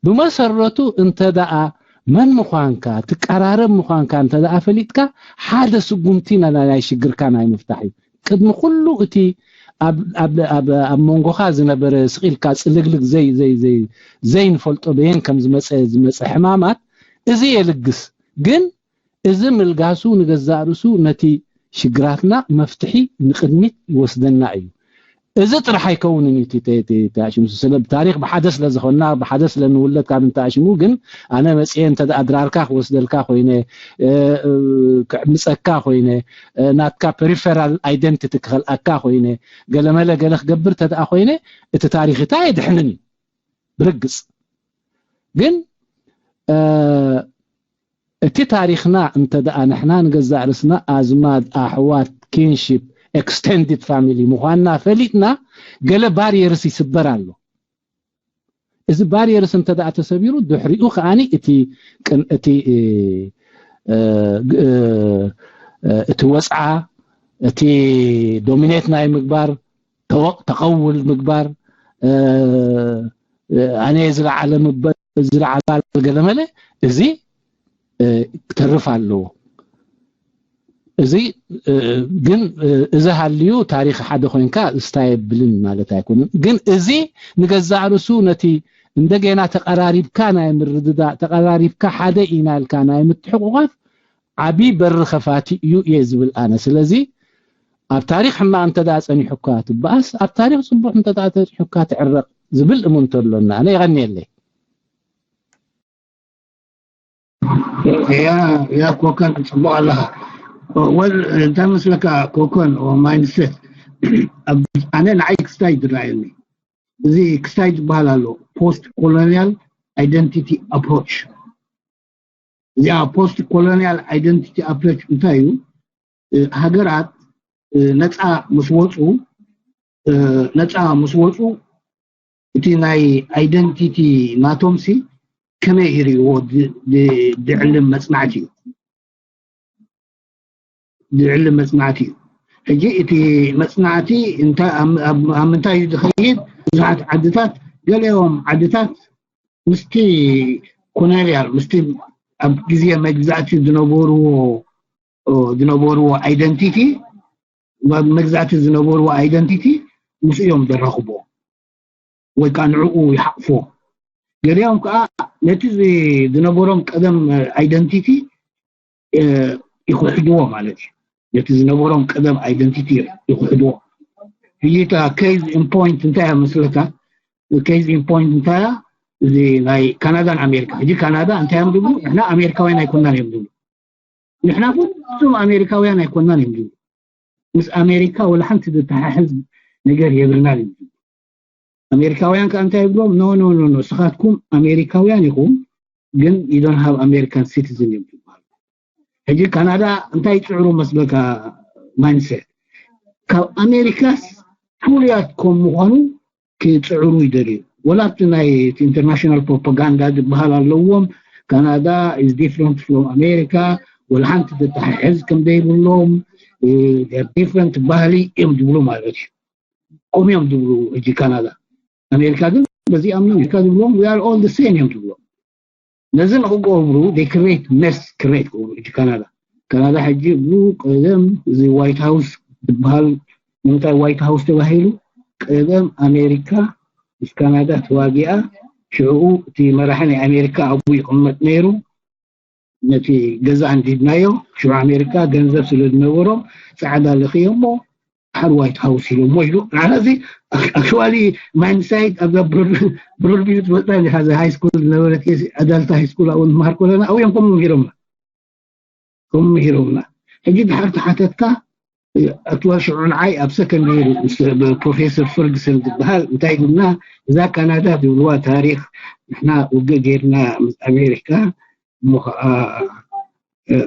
ብመሰረቱ እንተ ደኣ መን ምዃንካ፣ ትቀራረብ ምዃንካ እንተ ደኣ ፈሊጥካ፣ ሓደ ስጉምቲ ናይ ሽግርካ ናይ ምፍታሕ እዩ። ቅድሚ ኩሉ እቲ ኣብ መንጎኻ ዝነበረ ስቕ ኢልካ ጽልግልግ ዘይንፈልጦ በየን ከም ዝመጸ ዝመጸ ሕማማት እዚ የልግስ። ግን እዚ ምልጋሱ ንገዛእ ርእሱ ነቲ ሽግራትና መፍትሒ ንቕድሚት ይወስደና እዩ። እዚ ጥራሕ ኣይከውንን እዩ። ሽምሱ ስለ ብታሪኽ ብሓደ ስለ ዝኾንና ብሓደ ስለ ንውለድ ካብ እንተኣሽሙ ግን ኣነ መፅኤ እንተ ድራርካ ክወስደልካ ኮይነ፣ ክዕምፀካ ኮይነ፣ ናትካ ፐሪፌራል ኣይደንቲቲ ክኸልኣካ ኮይነ፣ ገለመለ ገለ ክገብር ተደኣ ኮይነ እቲ ታሪኽ እታ ኣይድሕንን እዩ ብርግፅ። ግን እቲ ታሪኽና እንተ ደኣ ንሕና ንገዛእ ርእስና ኣዝማድ፣ ኣሕዋት፣ ኪንሺፕ፣ ኤክስቴንድድ ፋሚሊ ምዃንና ፈሊጥና ገለ ባርየርስ ይስበር ኣሎ። እዚ ባርየርስ እንተ ደኣ ተሰቢሩ ድሕሪኡ ከኣኒ እቲ ቅን እቲ እቲ ወፅዓ እቲ ዶሚኔት ናይ ምግባር ተወቕ ተቐውል ምግባር ኣነ ዝለዓለ ምበል ዝለዓለ ገለመለ እዚ ክተርፍ ኣለዎ። እዚ ግን እዚ ሃልዩ ታሪኽ ሓደ ኮይንካ ስታይ የብልን ማለት ኣይኮነን። ግን እዚ ንገዛእ ርእሱ ነቲ እንደገና ተቐራሪብካ ናይ ምርድዳእ፣ ተቐራሪብካ ሓደ ኢና ኢልካ ናይ ምትሕቑቓፍ ዓቢ በሪ ከፋቲ እዩ እየ ዝብል ኣነ። ስለዚ ኣብ ታሪኽ ሕማቕ እንተ ደኣ ጸኒሑካ ትበኣስ፣ ኣብ ታሪኽ ጽቡቕ እንተ ደኣ ጸኒሑካ ትዕረቕ ዝብል እምንቶ ኣሎና። ኣነ የቐንየለይ። ያ ያ ኮከን ጽቡቕ ኣለኻ። ወል እንታይ መስለካ ኮከን ማይንድሴት ኣነ ንዓይ ክስታይ ዝረኣየኒ እዚ ክስታይ ዝበሃል ኣሎ ፖስት ኮሎኒያል ኣይደንቲቲ ኣፕሮች። እዚኣ ፖስት ኮሎኒያል ኣይደንቲቲ ኣፕሮች እንታይ እዩ? ሃገራት ነፃ ምስ ወፁ ነፃ ምስ ወፁ እቲ ናይ ኣይደንቲቲ ናቶም ሲ ከመይ ይርእይዎ ዝዕልም መፅናዕቲ እዩ። ዝዕልም መፅናዕቲ እዩ። ሕጂ እቲ መፅናዕቲ ኣብ ምንታይ እዩ ዝኸይድ? ብዙሓት ዓድታት ገሊኦም ዓድታት ምስቲ ኮሎኒያል ምስቲ ኣብ ግዜ መግዛእቲ ዝነበርዎ ዝነበርዎ ኣይደንቲቲ መግዛእቲ ዝነበርዎ ኣይደንቲቲ ምስ እዮም ዘራኽብዎ ወይ ከዓ ንዕኡ ይሓቕፍዎ። ገሊኦም ከዓ ነቲ ዝነበሮም ቀደም ኣይደንቲቲ ይክሕድዎ ማለት እዩ። ነቲ ዝነበሮም ቀደም ኣይደንቲቲ ይክሕድዎ። ሕጂ እታ ኬዝ ኢን ፖይንት እንታይ እያ መስለካ? ኬዝ ኢን ፖይንት እንታይ እያ? እዚ ናይ ካናዳን ኣሜሪካ። ሕጂ ካናዳ እንታይ እዮም ዝብሉ? ንሕና ኣሜሪካውያን ኣይኮናን እዮም ዝብሉ። ንሕና ፍጹም ኣሜሪካውያን ኣይኮናን እዮም ዝብሉ። ምስ ኣሜሪካ ወላ ሓንቲ ዝተሓሕዝ ነገር የብልናን እዮም ዝብሉ። ኣሜሪካውያን ከዓ እንታይ ይብሎም? ኖ ኖ ኖ ኖ፣ ስኻትኩም ኣሜሪካውያን ኢኹም ግን you don't have American citizen እዮም ዝበሃሉ። ሕጂ ካናዳ እንታይ ይፅዕሩ መስለካ? ማይንድሴት ካብ ኣሜሪካስ ፍሉያት ከም ምዃኑ ክፅዕሩ ይደልዩ። ወላ ኣብቲ ናይ ኢንተርናሽናል ፕሮፓጋንዳ ዝበሃል ኣለዎም። ካናዳ is different from America፣ ወላ ሓንቲ ተተሓሕዝ ከም ዘይብሎም፣ different ባህሊ እዮም ዝብሉ ማለት እዩ። ከምኡ እዮም ዝብሉ። ሕጂ ካናዳ ኣሜሪካ ግን በዚ ኣምኖም ኢልካ ዝብሎም we are all the same እዮም ዝብሎም። ነዚ ንክገብሩ they create mess፣ create ክገብሩ። ሕጂ ካናዳ ካናዳ ሕጂ ብቀደም እዚ ዋይት ሃውስ ዝበሃል ንምንታይ ዋይት ሃውስ ተባሂሉ? ቀደም ኣሜሪካ ምስ ካናዳ ተዋጊኣ ሽዕኡ እቲ መራሒ ናይ ኣሜሪካ ኣብኡ ይቕመጥ ነይሩ። ነቲ ገዛ ኣንዲድናዮ ሽዑ ኣሜሪካ ገንዘብ ስለ ዝነበሮም ፃዕዳ ልኽዮ እሞ ሓር ዋይት ሃውስ ኢሎሞ ኢሉ ንዓና እዚ ኣክቹዋሊ ማይንድሳይት ኣብዛ ብሮድቪው ትፈልጣ ኢኻ እዚ ሃይ ስኩል ዝነበረት ኣዳልት ሃይ ስኩል ኣብኡ ንመሃር ከለና ኣብኡ እዮም ከምኡ ምሂሮምና ከምኡ ምሂሮምና ሕጂ ድሓር ተሓተትካ ኣክቹዋል ሽዑ ንዓይ ኣብ ሰከንድ ይር ፕሮፌሰር ፈርግሰን ዝበሃል እንታይ ኢሉና እዛ ካናዳ ዝብልዋ ታሪክ ንሕና ውግእ ጌርና ምስ ኣሜሪካ እሞ ከዓ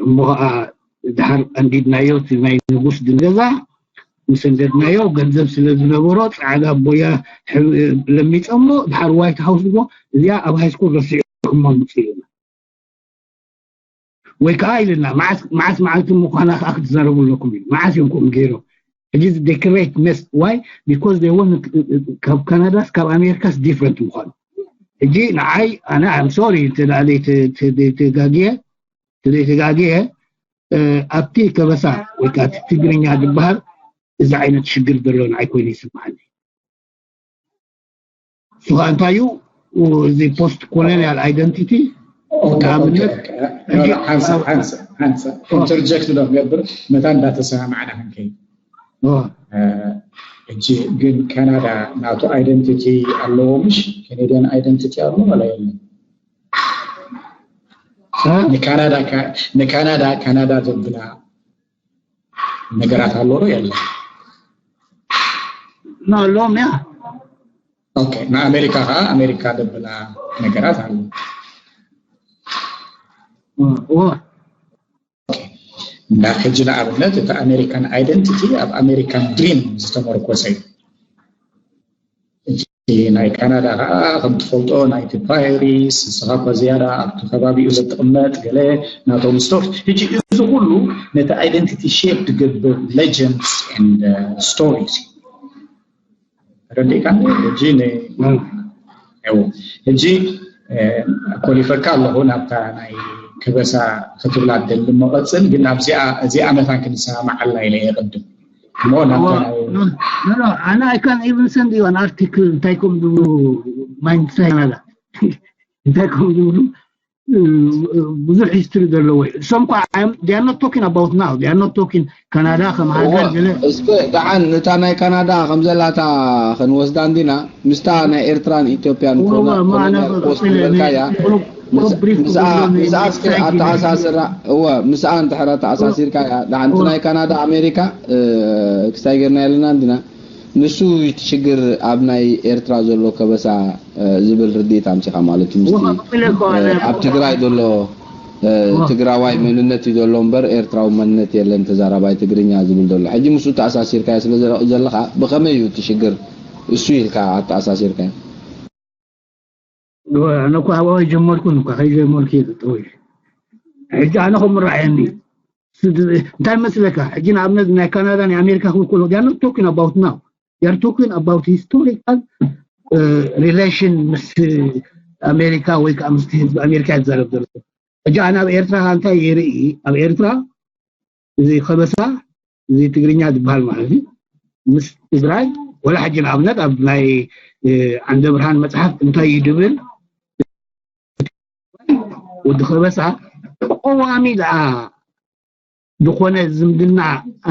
እሞ ከዓ ድሓር ኣንዲድናዮ እቲ ናይ ንጉስ ድንገዛ ምስ ኣንደድናዮ ገንዘብ ስለ ዝነበሮ ፃዕዳ ቦያ ለሚፀሞ ድሓር ዋይት ሃውስ እሞ እዚኣ ኣብ ሃይስኩል ረሲዕኩሞ ምፅ ኢሉና ወይ ከዓ ኢልና መዓስ መዓልቲ ምኳና ከዓ ክትዛረቡ ኣለኩም ኢሉ መዓስ እዮም ከምኡ ገይሮም ሕጂ they create mess why because they want ካብ ካናዳስ ካብ ኣሜሪካስ different ምኳኑ ሕጂ ንዓይ ኣነ I'm sorry እንተ ደኣ ዘይተጋግየ ተዘይተጋግየ ኣብቲ ከበሳ ወይ ከዓ እቲ ትግርኛ ዝበሃል እዚ ዓይነት ሽግር ዘሎ ንዓይ ኮይኑ ይስምዓኒ እሱ ከዓ እንታይ እዩ እዚ post colonial identity interject ዶ ገብር መታ እንዳተሰማማዕና ክንከይድ ሕጂ ግን ካናዳ ናቱ identity ኣለዎ ምሽ Canadian identity ኣሎ ወላ የለን ንካናዳ ካናዳ ዘብላ ነገራት ኣሎ ዶ የለን ኣለዎም ያ ንኣሜሪካ ከዓ ኣሜሪካ ዘብላ ነገራት ኣሎ እንዳ ሕጂ ንኣብነት እቲ ኣሜሪካን ኣይደንቲቲ ኣብ ኣሜሪካን ድሪም ዝተመርኮሰ እዩ ናይ ካናዳ ከዓ ከም ትፈልጦ ናይቲ ፓይሪስ ንስኻ እኳ ዝያዳ ኣብቲ ከባቢኡ ዘትቕመጥ ገለ ናቶም ስቶፍ ሕጂ እዚ ኩሉ ነቲ ኣይደንቲቲ ሼፕ ትገብር ሌጀንድስ ን ስቶሪስ ረዲእካ ሕጂ ሕጂ ኮሊፈካ ኣለኹ ናብታ ናይ ከበሳ ክትብላ ትደሊ እሞ ቀጽል። ግን ኣብዚኣ እዚኣ መታን ክንሰማማዓላ ኢለ እየ ቅድም እሞ ናብታ ናይ No, no, no, and I can even send you an article እንታይ ከም ዝብሉ ማይንድ ካናዳ እንታይ ከም ዝብሉ ብዙሕ ሂስትሪ ዘለዎ እዩ። እሶም ኳ they are not talking about now, they are not talking ካናዳ ከም ሃገር ገለ እስከ ደሓን ነታ ናይ ካናዳ ከም ዘላታ ክንወስዳ እንዲና ምስታ ናይ ኤርትራን ኢትዮጵያን ኮሎኒያል ኮስት ዝበልካያ ምስኣ እስከ ኣተኣሳስራ እወ ምስኣ እንድሕር ኣተኣሳሲርካያ ደሓንቲ ናይ ካናዳ ኣሜሪካ ክስታይ ጌርና የለና እንዲና ንሱ እቲ ሽግር ኣብ ናይ ኤርትራ ዘሎ ከበሳ ዝብል ርድኢት ኣምፂኻ ማለት እዩ ምስቲ ኣብ ትግራይ ዘሎ ትግራዋይ መንነት እዩ ዘሎ እምበር ኤርትራዊ መንነት የለን ተዛራባይ ትግርኛ ዝብል ዘሎ ሕጂ ምስኡ ተኣሳሲርካዮ ስለ ዘለኻ ብኸመይ እዩ እቲ ሽግር እሱ ኢልካ ኣተኣሳሲርካዮ ኣነ እኮ ኣብኣ ጀመርኩን እኳ ከይጀመርኩ እየ ዝጠወይ ሕጂ ኣነ ከም ራእየኒ እንታይ መስለካ ሕጂ ንኣብነት ናይ ካናዳ ናይ ኣሜሪካ ክብል ከሎ they are not talking about now, they are talking about historical relation ምስ ኣሜሪካ ወይ ከዓ ምስ ህዝቢ ኣሜሪካ ይዛረብ ዘሎ ሕጂ ኣነ ኣብ ኤርትራ እንታይ ይርኢ ኣብ ኤርትራ እዚ ከበሳ እዚ ትግርኛ ዝበሃል ማለት እዩ ምስ ትግራይ ወላ ሕጂ ንኣብነት ኣብ ናይ ዓንደ ብርሃን መፅሓፍ እንታይ እዩ ድብል ወዲ ከበሳ ቀዋሚ ደኣ ዝኾነ ዝምድና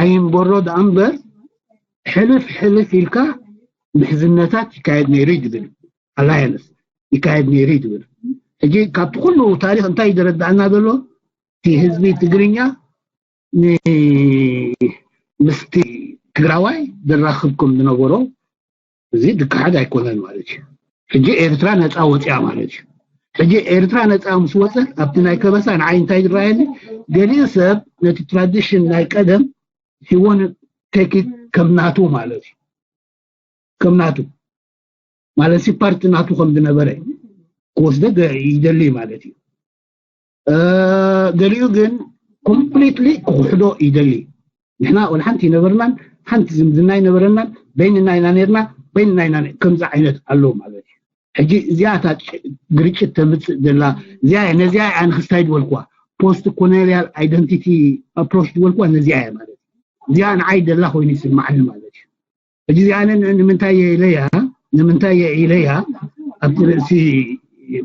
ኣይንበሮ ደኣ እምበር ሕልፍ ሕልፍ ኢልካ ምሕዝነታት ይካየድ ነይሩ እዩ ዝብል ኣላያንስ ይካየድ ነይሩ እዩ ዝብል ሕጂ ካብቲ ኩሉ ታሪክ እንታይ እዩ ዝረዳእና ዘሎ እቲ ህዝቢ ትግርኛ ምስቲ ትግራዋይ ዘራኽብ ከም ዝነበሮ እዚ ድከሓድ ኣይኮነን ማለት እዩ። ሕጂ ኤርትራ ነፃ ወፂኣ ማለት እዩ። ሕጂ ኤርትራ ነፃ ምስ ወፀት ኣብቲ ናይ ከበሳ ንዓይ እንታይ ዝረኣየኒ ገሊኡ ሰብ ነቲ ትራዲሽን ናይ ቀደም he want take it ከም ናቱ ማለት እዩ። ከም ናቱ ማለት ሲ ፓርቲ ናቱ ከም ዝነበረ ክወስዶ ይደሊ ማለት እዩ። ገሊኡ ግን ኮምፕሊትሊ ክኽሕዶ ይደሊ። ንሕና ወላ ሓንቲ ይነበርናን ሓንቲ ዝምድና ይነበረናን በይንና ኢና ነርና በይንና ኢና ከምዚ ዓይነት ኣሎ ማለት እዩ። ሕጂ እዚኣ እታ ግርጭት ተምፅእ ዘላ እዚኣ ነዚኣ ኣነ ክስታይ ዝበልኩዋ ፖስት ኮሎኒያል ኣይደንቲቲ ኣፕሮች ዝበልኩዋ ነዚኣ እያ ማለት እዩ። እዚኣ ንዓይ ደላ ኮይኑ ይስማዓኒ ማለት እዩ። ሕጂ እዚኣ ንምንታይ እየ ኢለያ ንምንታይ እየ ኢለያ ኣብቲ ርእሲ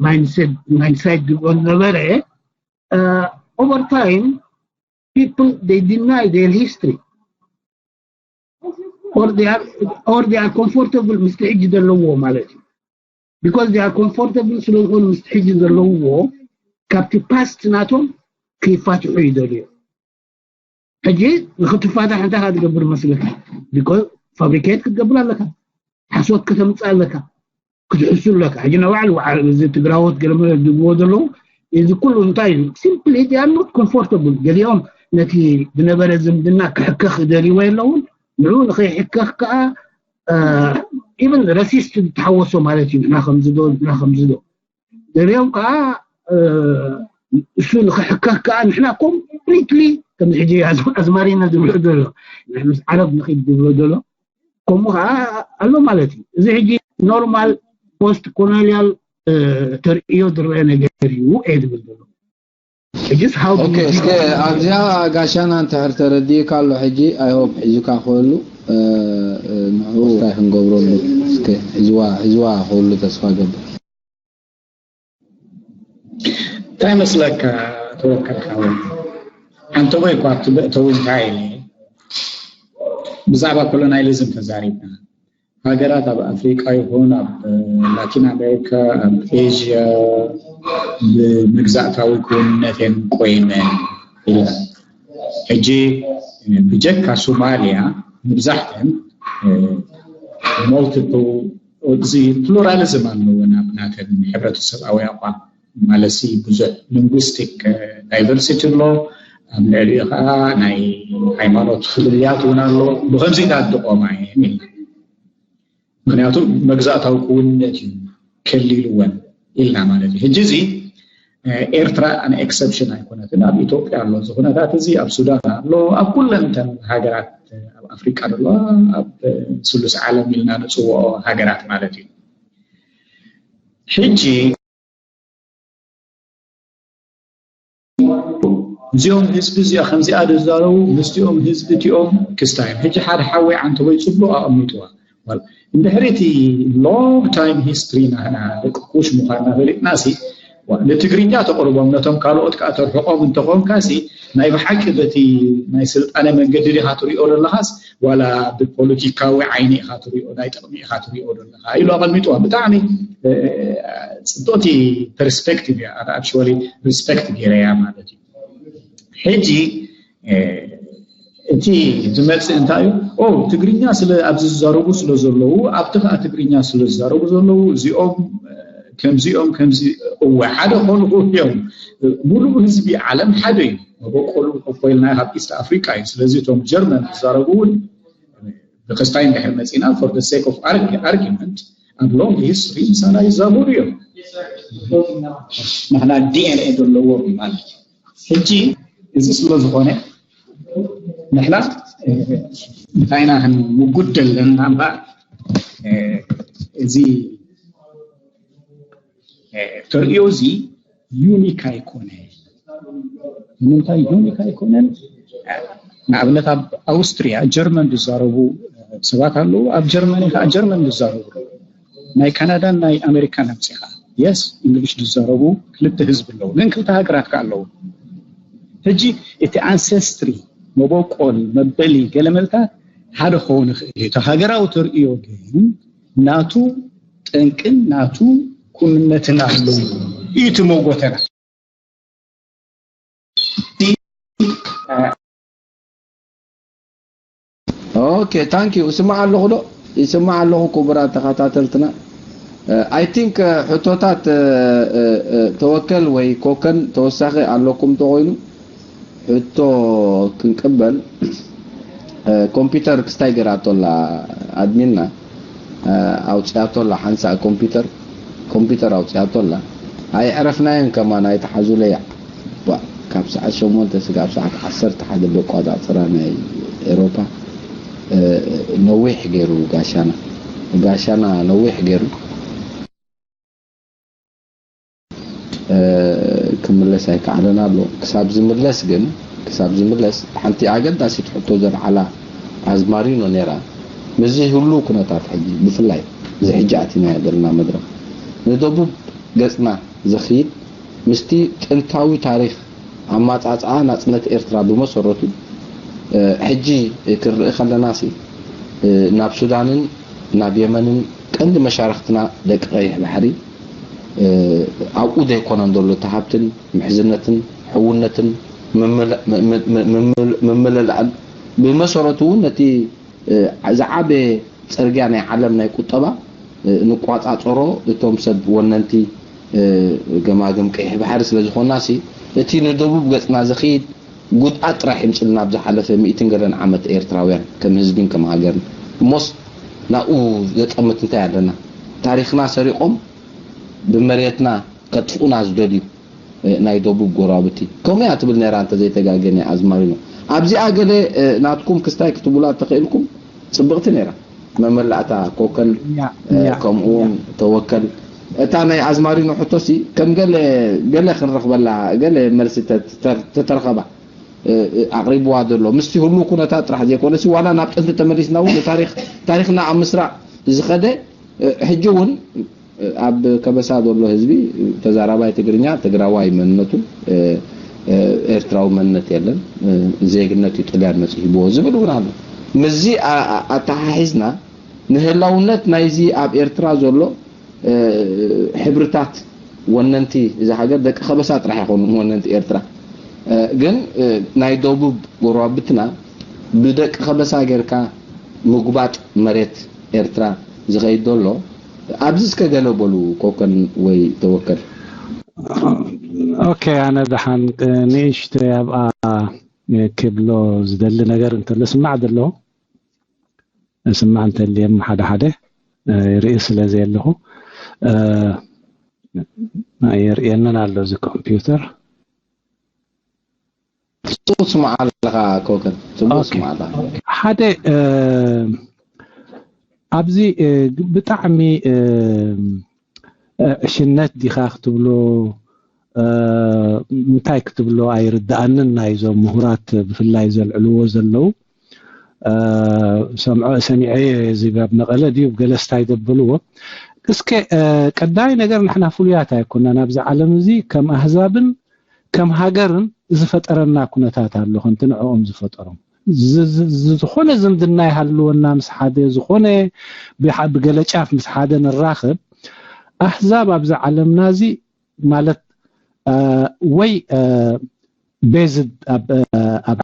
ማይንድሳይድ ዝብሎ ነበረ over time people they deny their history or they are or they are comfortable ምስቲ ሕጂ ዘለዎ ማለት እዩ because they are comfortable ስለ ዝኾኑ ምስቲ ሕጂ ዘለውዎ ካብቲ ፓስት ናቶም ክይፋትሑ ይደልዩ ሕጂ ንክትፋታሕ እንታይ ካ ትገብር መስለካ because ፋብሪኬት ክትገብር ኣለካ ሓሶት ከተምፅእ ኣለካ ክትሕሱ ኣለካ ሕጂ ንባዕሉ እዚ ትግራዎት ገለመለ ዝብዎ ዘለዉ እዚ ኩሉ እንታይ እዩ simply they are not comfortable ገሊኦም ነቲ ዝነበረ ዝምድና ክሕከኽ ይደልይዎ የለውን ንዑ ንኸይሕከኽ ከዓ even ረሲስት ዝተሓወሶ ማለት እዩ ንሕና ከምዚ ዶ ንሕና ከምዚ ዶ ገሊኦም ከዓ እሱ ንክሕከኽ ከዓ ንሕና ኮምፕሊትሊ ከምዚ ሕጂ ኣዝማሪና ዝብሎ ዘሎ ምስ ዓረብ ንክድ ዝብሎ ዘሎ ከምኡ ከዓ ኣሎ ማለት እዩ እዚ ሕጂ ኖርማል ፖስት ኮሎኒያል ተርእዮ ዝረአ ነገር እዩ እየ ዝብል ዘሎ ሕጂስ how do you እስከ ኣብዚኣ ጋሻና እንተሕር ተረዲእካ ኣሎ ሕጂ ኣይሆፕ ሒዙካ ክህሉ ንዕኡ እንታይ ክንገብረሉ እስከ ሕዝዋ ሕዝዋ ክህሉ ተስፋ ገብር እንታይ መስለካ ተወከል ሓወይ ሓንቲ ወይ እኳ ኣብቲ መእተዊ እንታይ ኢለ ብዛዕባ ኮሎናይሊዝም ተዛሪብና ሃገራት ኣብ ኣፍሪቃ ይኹን ኣብ ላቲን ኣሜሪካ ኣብ ኤዥያ ብምግዛእታዊ ክውንነት እየን ቆይመን ኢልና ሕጂ ብጀካ ሶማልያ መብዛሕተን multiple እዚ ፕሉራሊዝም ኣለወን ኣብ ናተን ሕብረተሰባዊ ኣቋም ማለት ብዙሕ ሊንጉስቲክ ዳይቨርሲቲ ኣሎ ኣብ ልዕሊኡ ከዓ ናይ ሃይማኖት ፍልልያት እውን ኣሎ ብከምዚታት ዝቆማ እየን ኢልና ምክንያቱ መግዛእታዊ ክውንነት እዩ ከሊልወን ኢልና ማለት እዩ ሕጂ እዚ ኤርትራ ኣን ኤክሰፕሽን ኣይኮነትን ኣብ ኢትዮጵያ ኣሎ እዚ ኩነታት እዚ ኣብ ሱዳን ኣሎ ኣብ ኩለን እተን ሃገራት ኣብ ኣፍሪቃ ዘለዋ ኣብ ስሉስ ዓለም ኢልና ንፅውዖ ሃገራት ማለት እዩ ሕጂ እዚኦም ህዝቢ እዚኣ ከምዚኣ ዝዛረቡ ምስቲኦም ህዝቢ እቲኦም ክስታዮም። ሕጂ ሓደ ሓወይ ዓንተቦይ ጽቡቕ ኣቐሚጥዋ። እንድሕሪ እቲ long time history ናህና ደቂ ኩሽ ምዃንና ፈሊጥና ሲ ንትግርኛ ተቕርቦም ነቶም ካልኦት ከዓ ተርሕቆም እንተኾንካ ሲ ናይ ብሓቂ በቲ ናይ ስልጣነ መንገዲ ዲኻ ትሪኦ ዘለኻስ ዋላ ብፖለቲካዊ ዓይኒ ኢኻ ትሪኦ ናይ ጥቕሚ ኢኻ ትሪኦ ዘለኻ ኢሉ ኣቐሚጥዋ። ብጣዕሚ ጽብቕቲ ፐርስፔክቲቭ እያ። ኣነ ኣክቹዋሊ ሪስፔክት ገይረያ ማለት እዩ። ሕጂ እቲ ዝመፅእ እንታይ እዩ? ኦ ትግርኛ ስለ ኣብዚ ዝዛረቡ ስለ ዘለዉ ኣብቲ ከዓ ትግርኛ ስለ ዝዛረቡ ዘለዉ እዚኦም ከምዚኦም ከምዚ እወ ሓደ ኮኑ እዮም። ሙሉእ ህዝቢ ዓለም ሓደ እዩ። መበቆሉ እኮ ኢልና ካብ ኢስት ኣፍሪካ እዩ። ስለዚ እቶም ጀርመን ዝዛረቡ እውን ብክስታይ እንድሕር መፂና for the sake of argument ኣብ long history ምሳና ይዛመዱ እዮም። ንሕና ዲኤንኤ ዘለዎም ማለት እዩ። ሕጂ እዚ ስለ ዝኾነ ንሕና እንታይ ኢና ክንውጉድ ዘለና እምበር እዚ ተርእዮ እዚ ዩኒክ ኣይኮነ። ንምንታይ ዩኒክ ኣይኮነን? ንኣብነት ኣብ ኣውስትሪያ ጀርመን ዝዛረቡ ሰባት ኣለዉ። ኣብ ጀርመን ከዓ ጀርመን ዝዛረቡ ናይ ካናዳን ናይ ኣሜሪካን ኣምፂኻ የስ እንግሊሽ ዝዛረቡ ክልተ ህዝቢ ኣለዉ፣ ግን ክልተ ሃገራት ከዓ ኣለዉ። ሕጂ እቲ ኣንሰስትሪ መበቆል መበሊ ገለመልታት ሓደ ክኸውን ይኽእል እዩ። እቲ ሃገራዊ ተርእዮ ግን ናቱ ጠንቅን ናቱ ኩንነትን ኣለዎ እዩ እቲ መጎተና። ኦኬ ታንክ ዩ። እስማዕ ኣለኹ ዶ? ይስማዕ ኣለኹ ክቡራት ተኸታተልትና። ኣይ ቲንክ ሕቶታት ተወከል ወይ ኮከን ተወሳኺ ኣለኩም ተኾይኑ ሕቶ ክንቅበል ኮምፒውተር ክስታይ ገይራቶ ኣላ ኣድሚንና ኣውፅያቶ ኣላ ሓንሳእ ኮምፒውተር ኮምፒውተር ኣውፅያቶ ኣላ ኣይዕረፍናዮን ከማን ኣይተሓዙለያ ካብ ሰዓት ሸሞንተ ስጋብ ሰዓት ዓሰርተ ሓደ በቋፃፅራ ናይ ኤሮፓ ነዊሕ ገይሩ ጋሻና ጋሻና ነዊሕ ገይሩ ክምለስ ኣይከኣለን ኣሎ። ክሳብ ዝምለስ ግን ክሳብ ዝምለስ ሓንቲ ኣገዳሲት ሕቶ ዘልዓላ ኣዝማሪኖ ነይራ። ምስዚ ህሉው ኩነታት ሕጂ ብፍላይ እዚ ሕጂ ኣቲናዮ ዘለና መድረኽ ንደቡብ ገጽና ዘኽይድ ምስቲ ጥንታዊ ታሪኽ ኣማጻጽኣ ናጽነት ኤርትራ ብመሰረቱ ሕጂ ክንርኢ ከለናሲ ናብ ሱዳንን ናብ የመንን ቀንዲ መሻርኽትና ደቂ ቀይሕ ባሕሪ ኣብኡ ዘይኮነን ዘሎ እቲ ሃብትን ምሕዝነትን ሕውነትን ምምልላእን ብመሰረቱ እውን ነቲ ዝዓበየ ፅርግያ ናይ ዓለም ናይ ቁጠባ ንቋፃፀሮ እቶም ሰብ ወነንቲ ገማግም ቀይሕ ባሕሪ ስለ ዝኾንና ሲ እቲ ንደቡብ ገፅና ዝኽይድ ጉድኣት ጥራሕ የምፅልና ኣብ ዝሓለፈ ሚእትን ገለን ዓመት ኤርትራውያን ከም ህዝብን ከም ሃገርን እሞስ ናብኡ ዘጠምት እንታይ ኣለና ታሪኽና ሰሪቖም ብመሬትና ከጥፍኡና ዝደልዩ ናይ ደቡብ ጎራብቲ ከምኡ እያ ትብል ነይራ እንተዘይተጋገን እያ ኣዝማሪኖ ኣብዚኣ ገለ ናትኩም ክስታይ ክትብሉዋ ተኽእልኩም ፅብቕቲ ነይራ መመላእታ ኮከል ከምኡውን ተወከል እታ ናይ ኣዝማሪኖ ሕቶሲ ከም ገለ ገለ ክንረኽበላ ገለ መልሲ ተተረኸባ ኣቕሪብዋ ዘሎ ምስቲ ህሉ ኩነታት ጥራሕ ዘይኮነሲ ዋላ ናብ ጥንቲ ተመሊስና እውን ታሪኽና ኣብ ምስራዕ ዝኸደ ሕጂ እውን ኣብ ከበሳ ዘሎ ህዝቢ ተዛራባይ ትግርኛ ትግራዋይ መንነቱ ኤርትራዊ መንነት የለን ዜግነት እዩ ጥልያን መፂ ሂብዎ ዝብል እውን ኣሎ ምስዚ ኣተሓሒዝና ንህላውነት ናይዚ ኣብ ኤርትራ ዘሎ ሕብርታት ወነንቲ እዛ ሃገር ደቂ ከበሳ ጥራሕ ይኾኑ ወነንቲ ኤርትራ ግን ናይ ደቡብ ጎረባብትና ብደቂ ከበሳ ጌርካ ምጉባጥ መሬት ኤርትራ ዝኸይድ ዘሎ ኣብዚ እስከ ገለ በሉ ኮከን ወይ ተወከል ኦኬ ኣነ ደሓን ንእሽተ ኣብኣ ክብሎ ዝደሊ ነገር እንተሎ ስማዕ ዘሎ ስማዕ እንተልየም ሓደ ሓደ ርኢ ስለ ዘየለኹ የርእየንን ኣሎ እዚ ኮምፒውተር ጽቡቅ ስማዕ ኣለኻ ኮከን ጽቡቅ ስማዕ ኣለኻ ሓደ ኣብዚ ብጣዕሚ ዕሽነት ዲኻ ክትብሎ እንታይ ክትብሎ ኣይርድኣንን፣ ናይዞም ምሁራት ብፍላይ ዘልዕልዎ ዘለዉ። ሰምዖ ሰሚዐ እዚ ኣብ መቐለ ድዩ ገለስታይ ዘበልዎ። እስከ ቀዳይ ነገር ንሕና ፍሉያት ኣይኮናን ኣብዚ ዓለም እዚ፣ ከም ኣህዛብን ከም ሃገርን ዝፈጠረና ኩነታት ኣሎ ከምቲ ንዕኦም ዝፈጠሮም። ዝኾነ ዝምድና ይሃልወና ምስ ሓደ፣ ዝኾነ ብገለ ጫፍ ምስ ሓደ ንራኸብ፣ ኣህዛብ ኣብዚ ዓለምና እዚ ማለት ወይ ቤዝድ ኣብ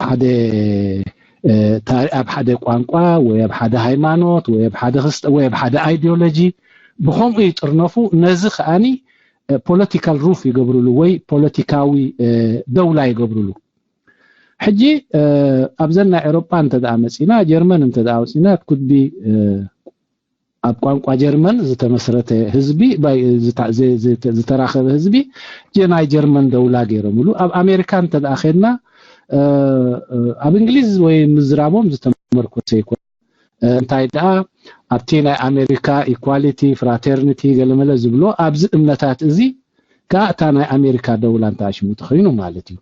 ሓደ ቋንቋ ወይ ኣብ ሓደ ሃይማኖት ወይ ኣብ ሓደ ክስተ ወይ ኣብ ሓደ ኣይዲዮሎጂ፣ ብኸምኡ ይጥርነፉ። ነዚ ከኣኒ ፖለቲካል ሩፍ ይገብርሉ ወይ ፖለቲካዊ ደውላ ይገብርሉ። ሕጂ ኣብዘን ናይ ኤሮጳ እንተ ደኣ መጺና፣ ጀርመን እንተ ደኣ ወጺና፣ ኩድቢ ኣብ ቋንቋ ጀርመን ዝተመስረተ ህዝቢ፣ ዝተራኸበ ህዝቢ፣ ናይ ጀርመን ደውላ ገይሮምሉ። ኣብ ኣሜሪካ እንተ ደኣ ኸድና፣ ኣብ እንግሊዝ ወይ ምዝራቦም ዝተመርኮሰ ይኮን። እንታይ ደኣ ኣብቲ ናይ ኣሜሪካ ኢኳሊቲ፣ ፍራተርኒቲ፣ ገለመለ ዝብሎ ኣብዚ እምነታት እዚ ከኣ እታ ናይ ኣሜሪካ ደውላ እንተ ኣሽሙ ተኸይኑ ማለት እዩ።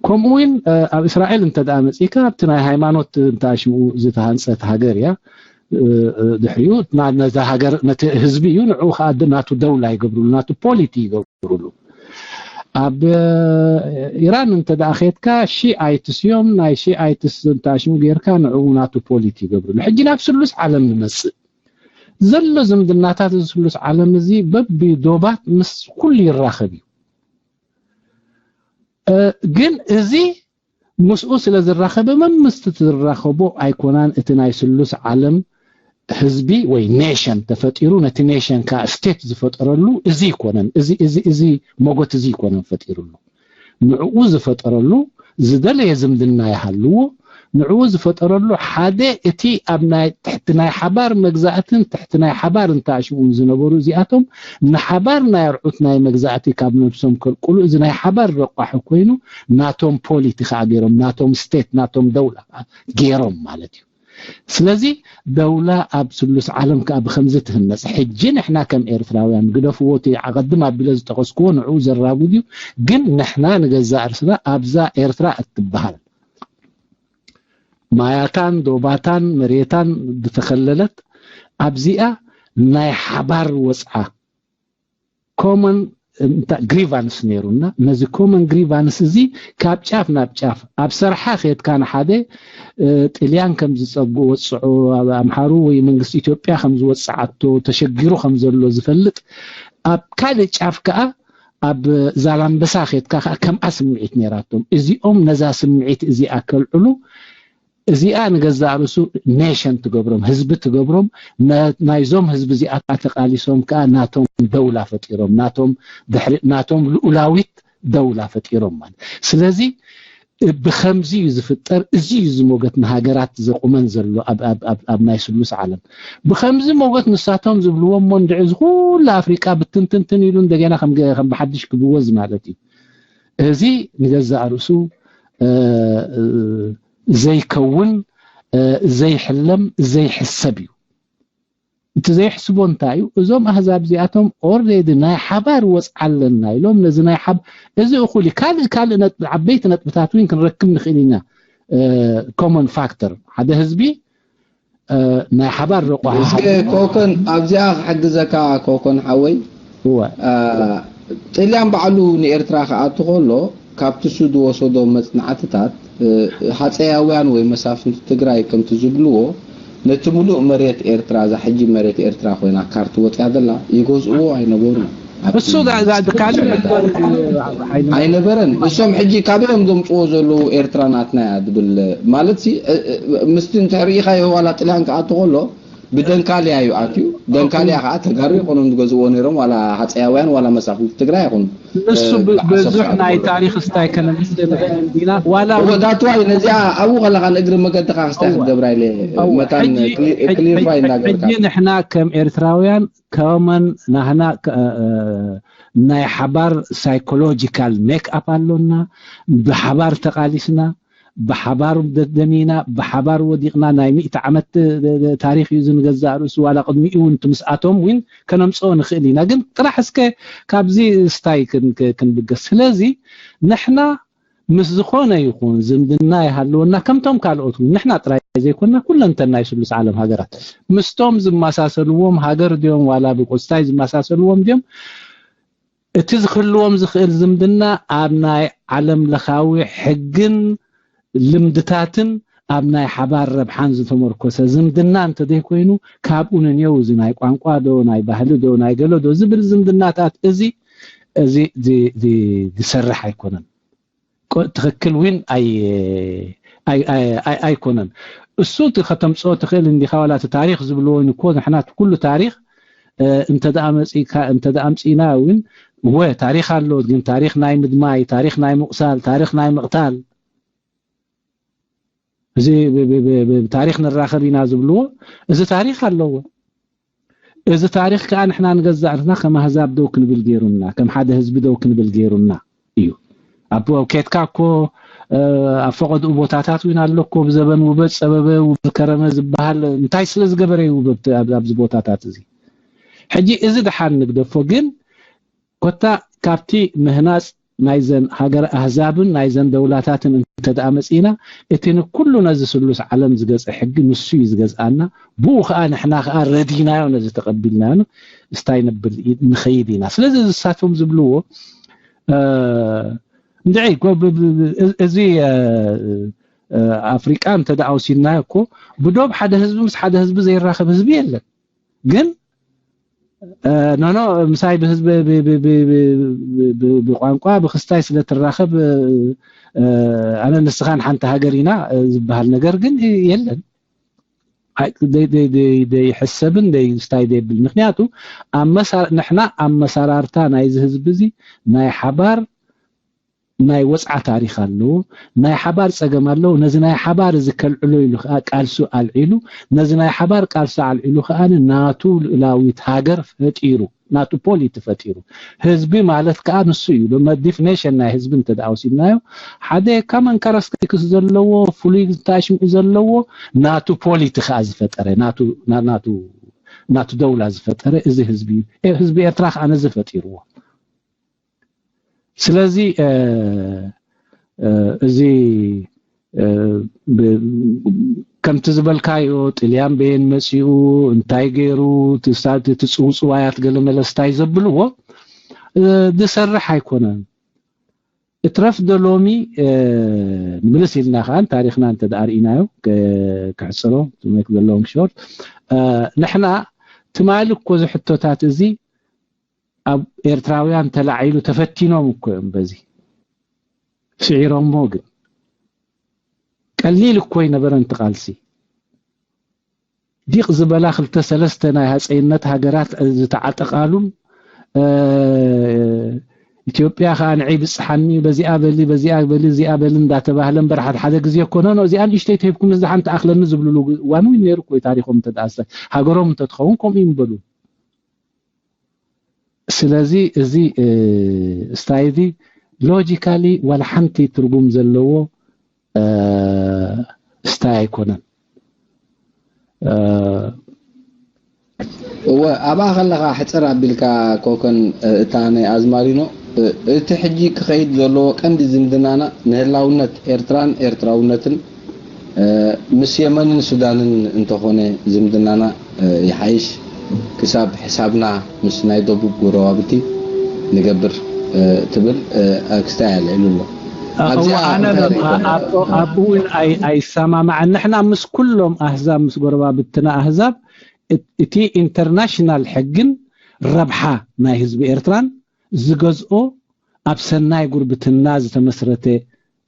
ከምኡ እውን ኣብ እስራኤል እንተ ደኣ መጺእካ ኣብቲ ናይ ሃይማኖት እንተ ኣሽሙ ዝተሃንጸት ሃገር እያ። ድሕሪኡ ነዛ ሃገር ነቲ ህዝቢ እዩ ንዕኡ ከኣ ናቱ ደውላ ይገብርሉ፣ ናቱ ፖሊቲ ይገብርሉ። ኣብ ኢራን እንተ ደኣ ኸድካ ሺኣይትስ እዮም፣ ናይ ሺኣይትስ እንተ ኣሽሙ ጌርካ ንዕኡ ናቱ ፖሊቲ ይገብርሉ። ሕጂ ናብ ስሉስ ዓለም ንመጽእ። ዘሎ ዝምድናታት እዚ ስሉስ ዓለም እዚ በብዶባት ምስ ኩሉ ይራኸብ እዩ። ግን እዚ ምስኡ ስለ ዝራኸበ መምስቲ ዝራኸቦ ኣይኮናን። እቲ ናይ ስሉስ ዓለም ህዝቢ ወይ ኔሽን ተፈጢሩ ነቲ ኔሽን ከዓ ስቴት ዝፈጠረሉ እዚ ይኮነን። እዚ እዚ እዚ ሞጎት እዚ ይኮነን ፈጢሩሉ። ንዕኡ ዝፈጠረሉ ዝደለየ ዝምድና ይሃልዎ። ንዕኡ ዝፈጠረሉ ሓደ እቲ ኣብ ናይ ትሕቲ ናይ ሓባር መግዛእትን ትሕቲ ናይ ሓባር እንተኣሽሙን ዝነበሩ እዚኣቶም ንሓባር ናይ ኣርዑት ናይ መግዛእቲ ካብ ነብሶም ከልቅሉ እዚ ናይ ሓባር ረቋሒ ኮይኑ ናቶም ፖሊቲ ከዓ ገይሮም ናቶም ስቴት ናቶም ደውላ ከዓ ገይሮም ማለት እዩ። ስለዚ ደውላ ኣብ ስሉስ ዓለም ከዓ ብከምዚ ትህነፅ። ሕጂ ንሕና ከም ኤርትራውያን ግደፍዎ እቲ ኣቐድም ኣቢለ ዝጠቐስክዎ ንዕኡ ዘራጉድ እዩ። ግን ንሕና ንገዛእ ርስና ኣብዛ ኤርትራ እትበሃል ማያታን ዶባታን መሬታን ዝተኸለለት ኣብዚኣ ናይ ሓባር ወፅዓ ኮመን ግሪቫንስ ነይሩና። ነዚ ኮመን ግሪቫንስ እዚ ካብ ጫፍ ናብ ጫፍ ኣብ ሰርሓ ከድካ ንሓደ ጥልያን ከም ዝፀግኡ ወፅዑ ኣምሓሩ ወይ መንግስቲ ኢትዮጵያ ከም ዝወፅዓቶ ተሸጊሩ ከም ዘሎ ዝፈልጥ ኣብ ካልእ ጫፍ ከዓ ኣብ ዛላምበሳ ከድካ ከዓ ከምኣ ስምዒት ነይራቶም። እዚኦም ነዛ ስምዒት እዚኣ ከልዕሉ እዚኣ ንገዛእ ርእሱ ኔሽን ትገብሮም ህዝቢ ትገብሮም። ናይዞም ህዝቢ እዚኣ ተቃሊሶም ከዓ ናቶም ደውላ ፈጢሮም ናቶም ድሕሪ ናቶም ልኡላዊት ደውላ ፈጢሮም ማለት ስለዚ ብከምዚ እዩ ዝፍጠር። እዚ እዩ ዝሞገት ንሃገራት ዘቁመን ዘሎ ኣብ ናይ ስሉስ ዓለም ብከምዚ ሞገት ንሳቶም ዝብልዎ እሞ እንድዒ ዝኩሉ ኣፍሪቃ ብትንትንትን ኢሉ እንደገና ከም ብሓድሽ ክብወዝ ማለት እዩ። እዚ ንገዛእ ርእሱ ዘይከውን ዘይሕለም ዘይሕሰብ እዩ። እቲ ዘይሕስቦ እንታይ እዩ? እዞም ኣህዛብ እዚኣቶም ኦሬዲ ናይ ሓባር ወፅዓ ኣለና ኢሎም ነዚ ናይ ሓብ እዚ እኩል እዩ። ካልእ ካልእ ዓበይቲ ነጥብታት እውን ክንረክብ ንኽእል ኢና። ኮመን ፋክተር ሓደ ህዝቢ ናይ ሓባር ረቋ እስከ ኮኮን ኣብዚኣ ክሕግዘካ ኮኮን ሓወይ እወ ጥልያን ባዕሉ ንኤርትራ ክኣቱ ከሎ ካብቲ እሱ ዝወሰዶ መጽናዕትታት ሃጸያውያን ወይ መሳፍንቲ ትግራይ ከምቲ ዝብልዎ ነቲ ሙሉእ መሬት ኤርትራ እዛ ሕጂ መሬት ኤርትራ ኮይና ካርት ወጽያ ዘላ ይገዝእዎ ኣይነበሩን። እሱ ካልእ ኣይነበረን። እሶም ሕጂ ካበዮም ዘምፅዎ ዘለዉ ኤርትራ ናትና እያ ዝብል ማለት ሲ ምስቲ እንተ ርኢኻዮ ዋላ ጥልያን ክኣቱ ከሎ ብደንካልያ እዩ ኣትዩ። ደንካልያ ከዓ ተጋሩ ይኮኖም ዝገዝእዎ ነይሮም ዋላ ሃፀያውያን ዋላ መሳፍንቲ ትግራይ ይኮኑ። ንሱ ብዙሕ ናይ ታሪክ ስታይ ከነምስ ንኽእል ዲና ዋላ እወ that's why ነዚኣ ኣብኡ ከለካ ንእግሪ መገድካ ክስታይ ክትገብራ ኢለ መታን ክሊርፋይ እናገርካ ሕጂ ንሕና ከም ኤርትራውያን ከመን ናህና ናይ ሓባር ሳይኮሎጂካል ሜክ ኣፕ ኣሎና። ብሓባር ተቃሊስና ብሓባር ደሚና፣ ብሓባር ወዲቕና፣ ናይ ሚእቲ ዓመት ታሪኽ እዩ ዝንገዛእ ርእሱ። ዋላ ቅድሚኡ እውን ምስኣቶም እውን ከነምፅኦ ንኽእል ኢና። ግን ጥራሕ እስከ ካብዚ ስታይ ክንብገስ። ስለዚ ንሕና ምስ ዝኾነ ይኹን ዝምድና ይሃልወና፣ ከምቶም ካልኦት እውን፣ ንሕና ጥራይ ዘይኮንና፣ ኩለንተን ናይ ስሉስ ዓለም ሃገራት ምስቶም ዝመሳሰልዎም ሃገር ድዮም ዋላ ብቆስታይ ዝመሳሰልዎም ድዮም፣ እቲ ዝክልዎም ዝኽእል ዝምድና ኣብ ናይ ዓለም ለኻዊ ሕግን ልምድታትን ኣብ ናይ ሓባር ረብሓን ዝተመርኮሰ ዝምድና እንተዘይኮይኑ፣ ካብኡ ንንየው እዚ ናይ ቋንቋ ዶ ናይ ባህሊ ዶ ናይ ገለ ዶ ዝብል ዝምድናታት እዚ እዚ ዝሰርሕ ኣይኮነን። ትኽክል እውን ኣይኮነን። እሱ እቲ ከተምፅኦ ትኽእል እንዲኻ ዋላ እቲ ታሪክ ዝብልዎ እኮ ንሕና ኩሉ ታሪክ እንተደኣ መፂእካ እንተደኣ ኣምፂእና እውን እወ ታሪክ ኣሎ። ግን ታሪክ ናይ ምድማይ፣ ታሪክ ናይ ምቁሳል፣ ታሪክ ናይ ምቕታል እዚ ታሪክ ንራኸብ ኢና ዝብልዎ እዚ ታሪክ ኣለዎ። እዚ ታሪክ ከዓ ንሕና ንገዛእ ርእስና ከም ኣህዛብ ደው ክንብል ገይሩና፣ ከም ሓደ ህዝቢ ደው ክንብል ገይሩና እዩ። ኣብ ኬትካ እኮ ኣብ ፈቐድኡ ቦታታት እውን ኣሎ እኮ ብዘበን ውበ ጸበበ ውበ ከረመ ዝበሃል እንታይ ስለ ዝገበረ እዩ ውበ ኣብዚ ቦታታት እዚ? ሕጂ እዚ ድሓን ንግደፎ ግን ኮታ ካብቲ ምህናጽ ናይዘን ሃገር ኣህዛብን ናይዘን ደውላታትን እንተ ደኣ መጺእና፣ እቲ ንኩሉ ነዚ ስሉስ ዓለም ዝገጸ ሕጊ ንሱ እዩ ዝገዝኣና። ብኡ ኸኣ ንሕና ኸኣ ረዲናዮ፣ ነዚ ተቐቢልናዮ፣ እስታይ ነብል ንኸይድ ኢና። ስለዚ ዝሳቶም ዝብልዎ እንድዒ እዚ ኣፍሪቃ እንተ ደኣ ወሲድናዮ እኮ ብዶብ ሓደ ህዝቢ ምስ ሓደ ህዝቢ ዘይራኸብ ህዝቢ የለን። ግን ኖኖ ምሳይ ብህዝቢ ብቋንቋ ብክስታይ ስለ ትራኸብ ኣነ ንስኻን ሓንቲ ሃገር ኢና ዝበሃል ነገር ግን የለን። ዘይሕሰብን ስታይ ዘይብል ምክንያቱ ንሕና ኣመሳራርታ ናይዚ ህዝቢ እዚ ናይ ሓባር ናይ ወፅዓ ታሪክ ኣለዎ። ናይ ሓባር ፀገም ኣለዎ። ነዚ ናይ ሓባር እዚ ከልዕሎ ኢሉ ከዓ ቃልሱ ኣልዒሉ ነዚ ናይ ሓባር ቃልሱ ኣልዒሉ ከዓ ናቱ ልእላዊት ሃገር ፈጢሩ ናቱ ፖሊቲ ፈጢሩ ህዝቢ ማለት ከዓ ንሱ እዩ። ዲፊኔሽን ናይ ህዝቢ እንተ ደኣ ወሲድናዮ ሓደ ካመን ካራክተሪስቲክስ ዘለዎ ፍሉይ ታሽምኡ ዘለዎ ናቱ ፖሊቲ ከዓ ዝፈጠረ ናቱ ደውላ ዝፈጠረ እዚ ህዝቢ እዩ። ህዝቢ ኤርትራ ከዓ ነዚ ፈጢርዎ። ስለዚ እዚ ከምቲ ዝበልካዮ ጥልያን በየን መፂኡ እንታይ ገይሩ ትፅውፅዋያት ገለ መለስታይ ዘብልዎ ዝሰርሕ ኣይኮነን። እትረፍ ዶ ሎሚ ንምልስ ኢልና ከኣ ታሪክና እንተ ርኢናዮ ክሕፅሮ ሜክ ዘለዎም ሾርት ንሕና ትማሊ እኮ ዝሕቶታት እዚ ኣብ ኤርትራውያን ተላዒሉ ተፈቲኖም እኮ እዮም በዚ ስዒሮሞ ግን ቀሊል እኮ ኣይነበረን እቲ ቃልሲ ዲቕ ዝበላ ክልተ ሰለስተ ናይ ሃፀይነት ሃገራት ዝተዓጠቓሉን ኢትዮጵያ ከዓ ንዐይ ብፅሓኒ በዚኣ በሊ በዚኣ በሊ እዚኣ በሊ እንዳተባህለ እምበር ሓደ ሓደ ግዜ እኮ ኖ ኖ እዚኣ ንእሽተይ ተሂብኩም እዚ ሓንቲ ኣኽለኒ ዝብልሉ እዋን እውን ነይሩ እኮ ታሪኮም እንተደኣሰ ሃገሮም እንተትኸውን ከምኡ ይምበሉ ስለዚ እዚ ስታይ እዚ ሎጂካሊ ዋላ ሓንቲ ትርጉም ዘለዎ ስታይ ኣይኮነን። እወ ኣብኣ ከለኻ ሕፅር ኣቢልካ ኮከን እታ ናይ ኣዝማሪኖ እቲ ሕጂ ክኸይድ ዘለዎ ቀንዲ ዝምድናና ንህላውነት ኤርትራን ኤርትራውነትን ምስ የመንን ሱዳንን እንተኾነ ዝምድናና ይሓይሽ ክሳብ ሕሳብና ምስ ናይ ደቡብ ጎረባብቲ ንገብር ትብል ክስታይ ኣልዒሉ ኣሎ። ኣብኡ እውን ኣይሰማማዕን። ንሕና ምስ ኩሎም ኣህዛብ ምስ ጎረባብትና ኣህዛብ እቲ ኢንተርናሽናል ሕግን ረብሓ ናይ ህዝቢ ኤርትራን ዝገዝኦ ኣብ ሰናይ ጉርብትና ዝተመስረተ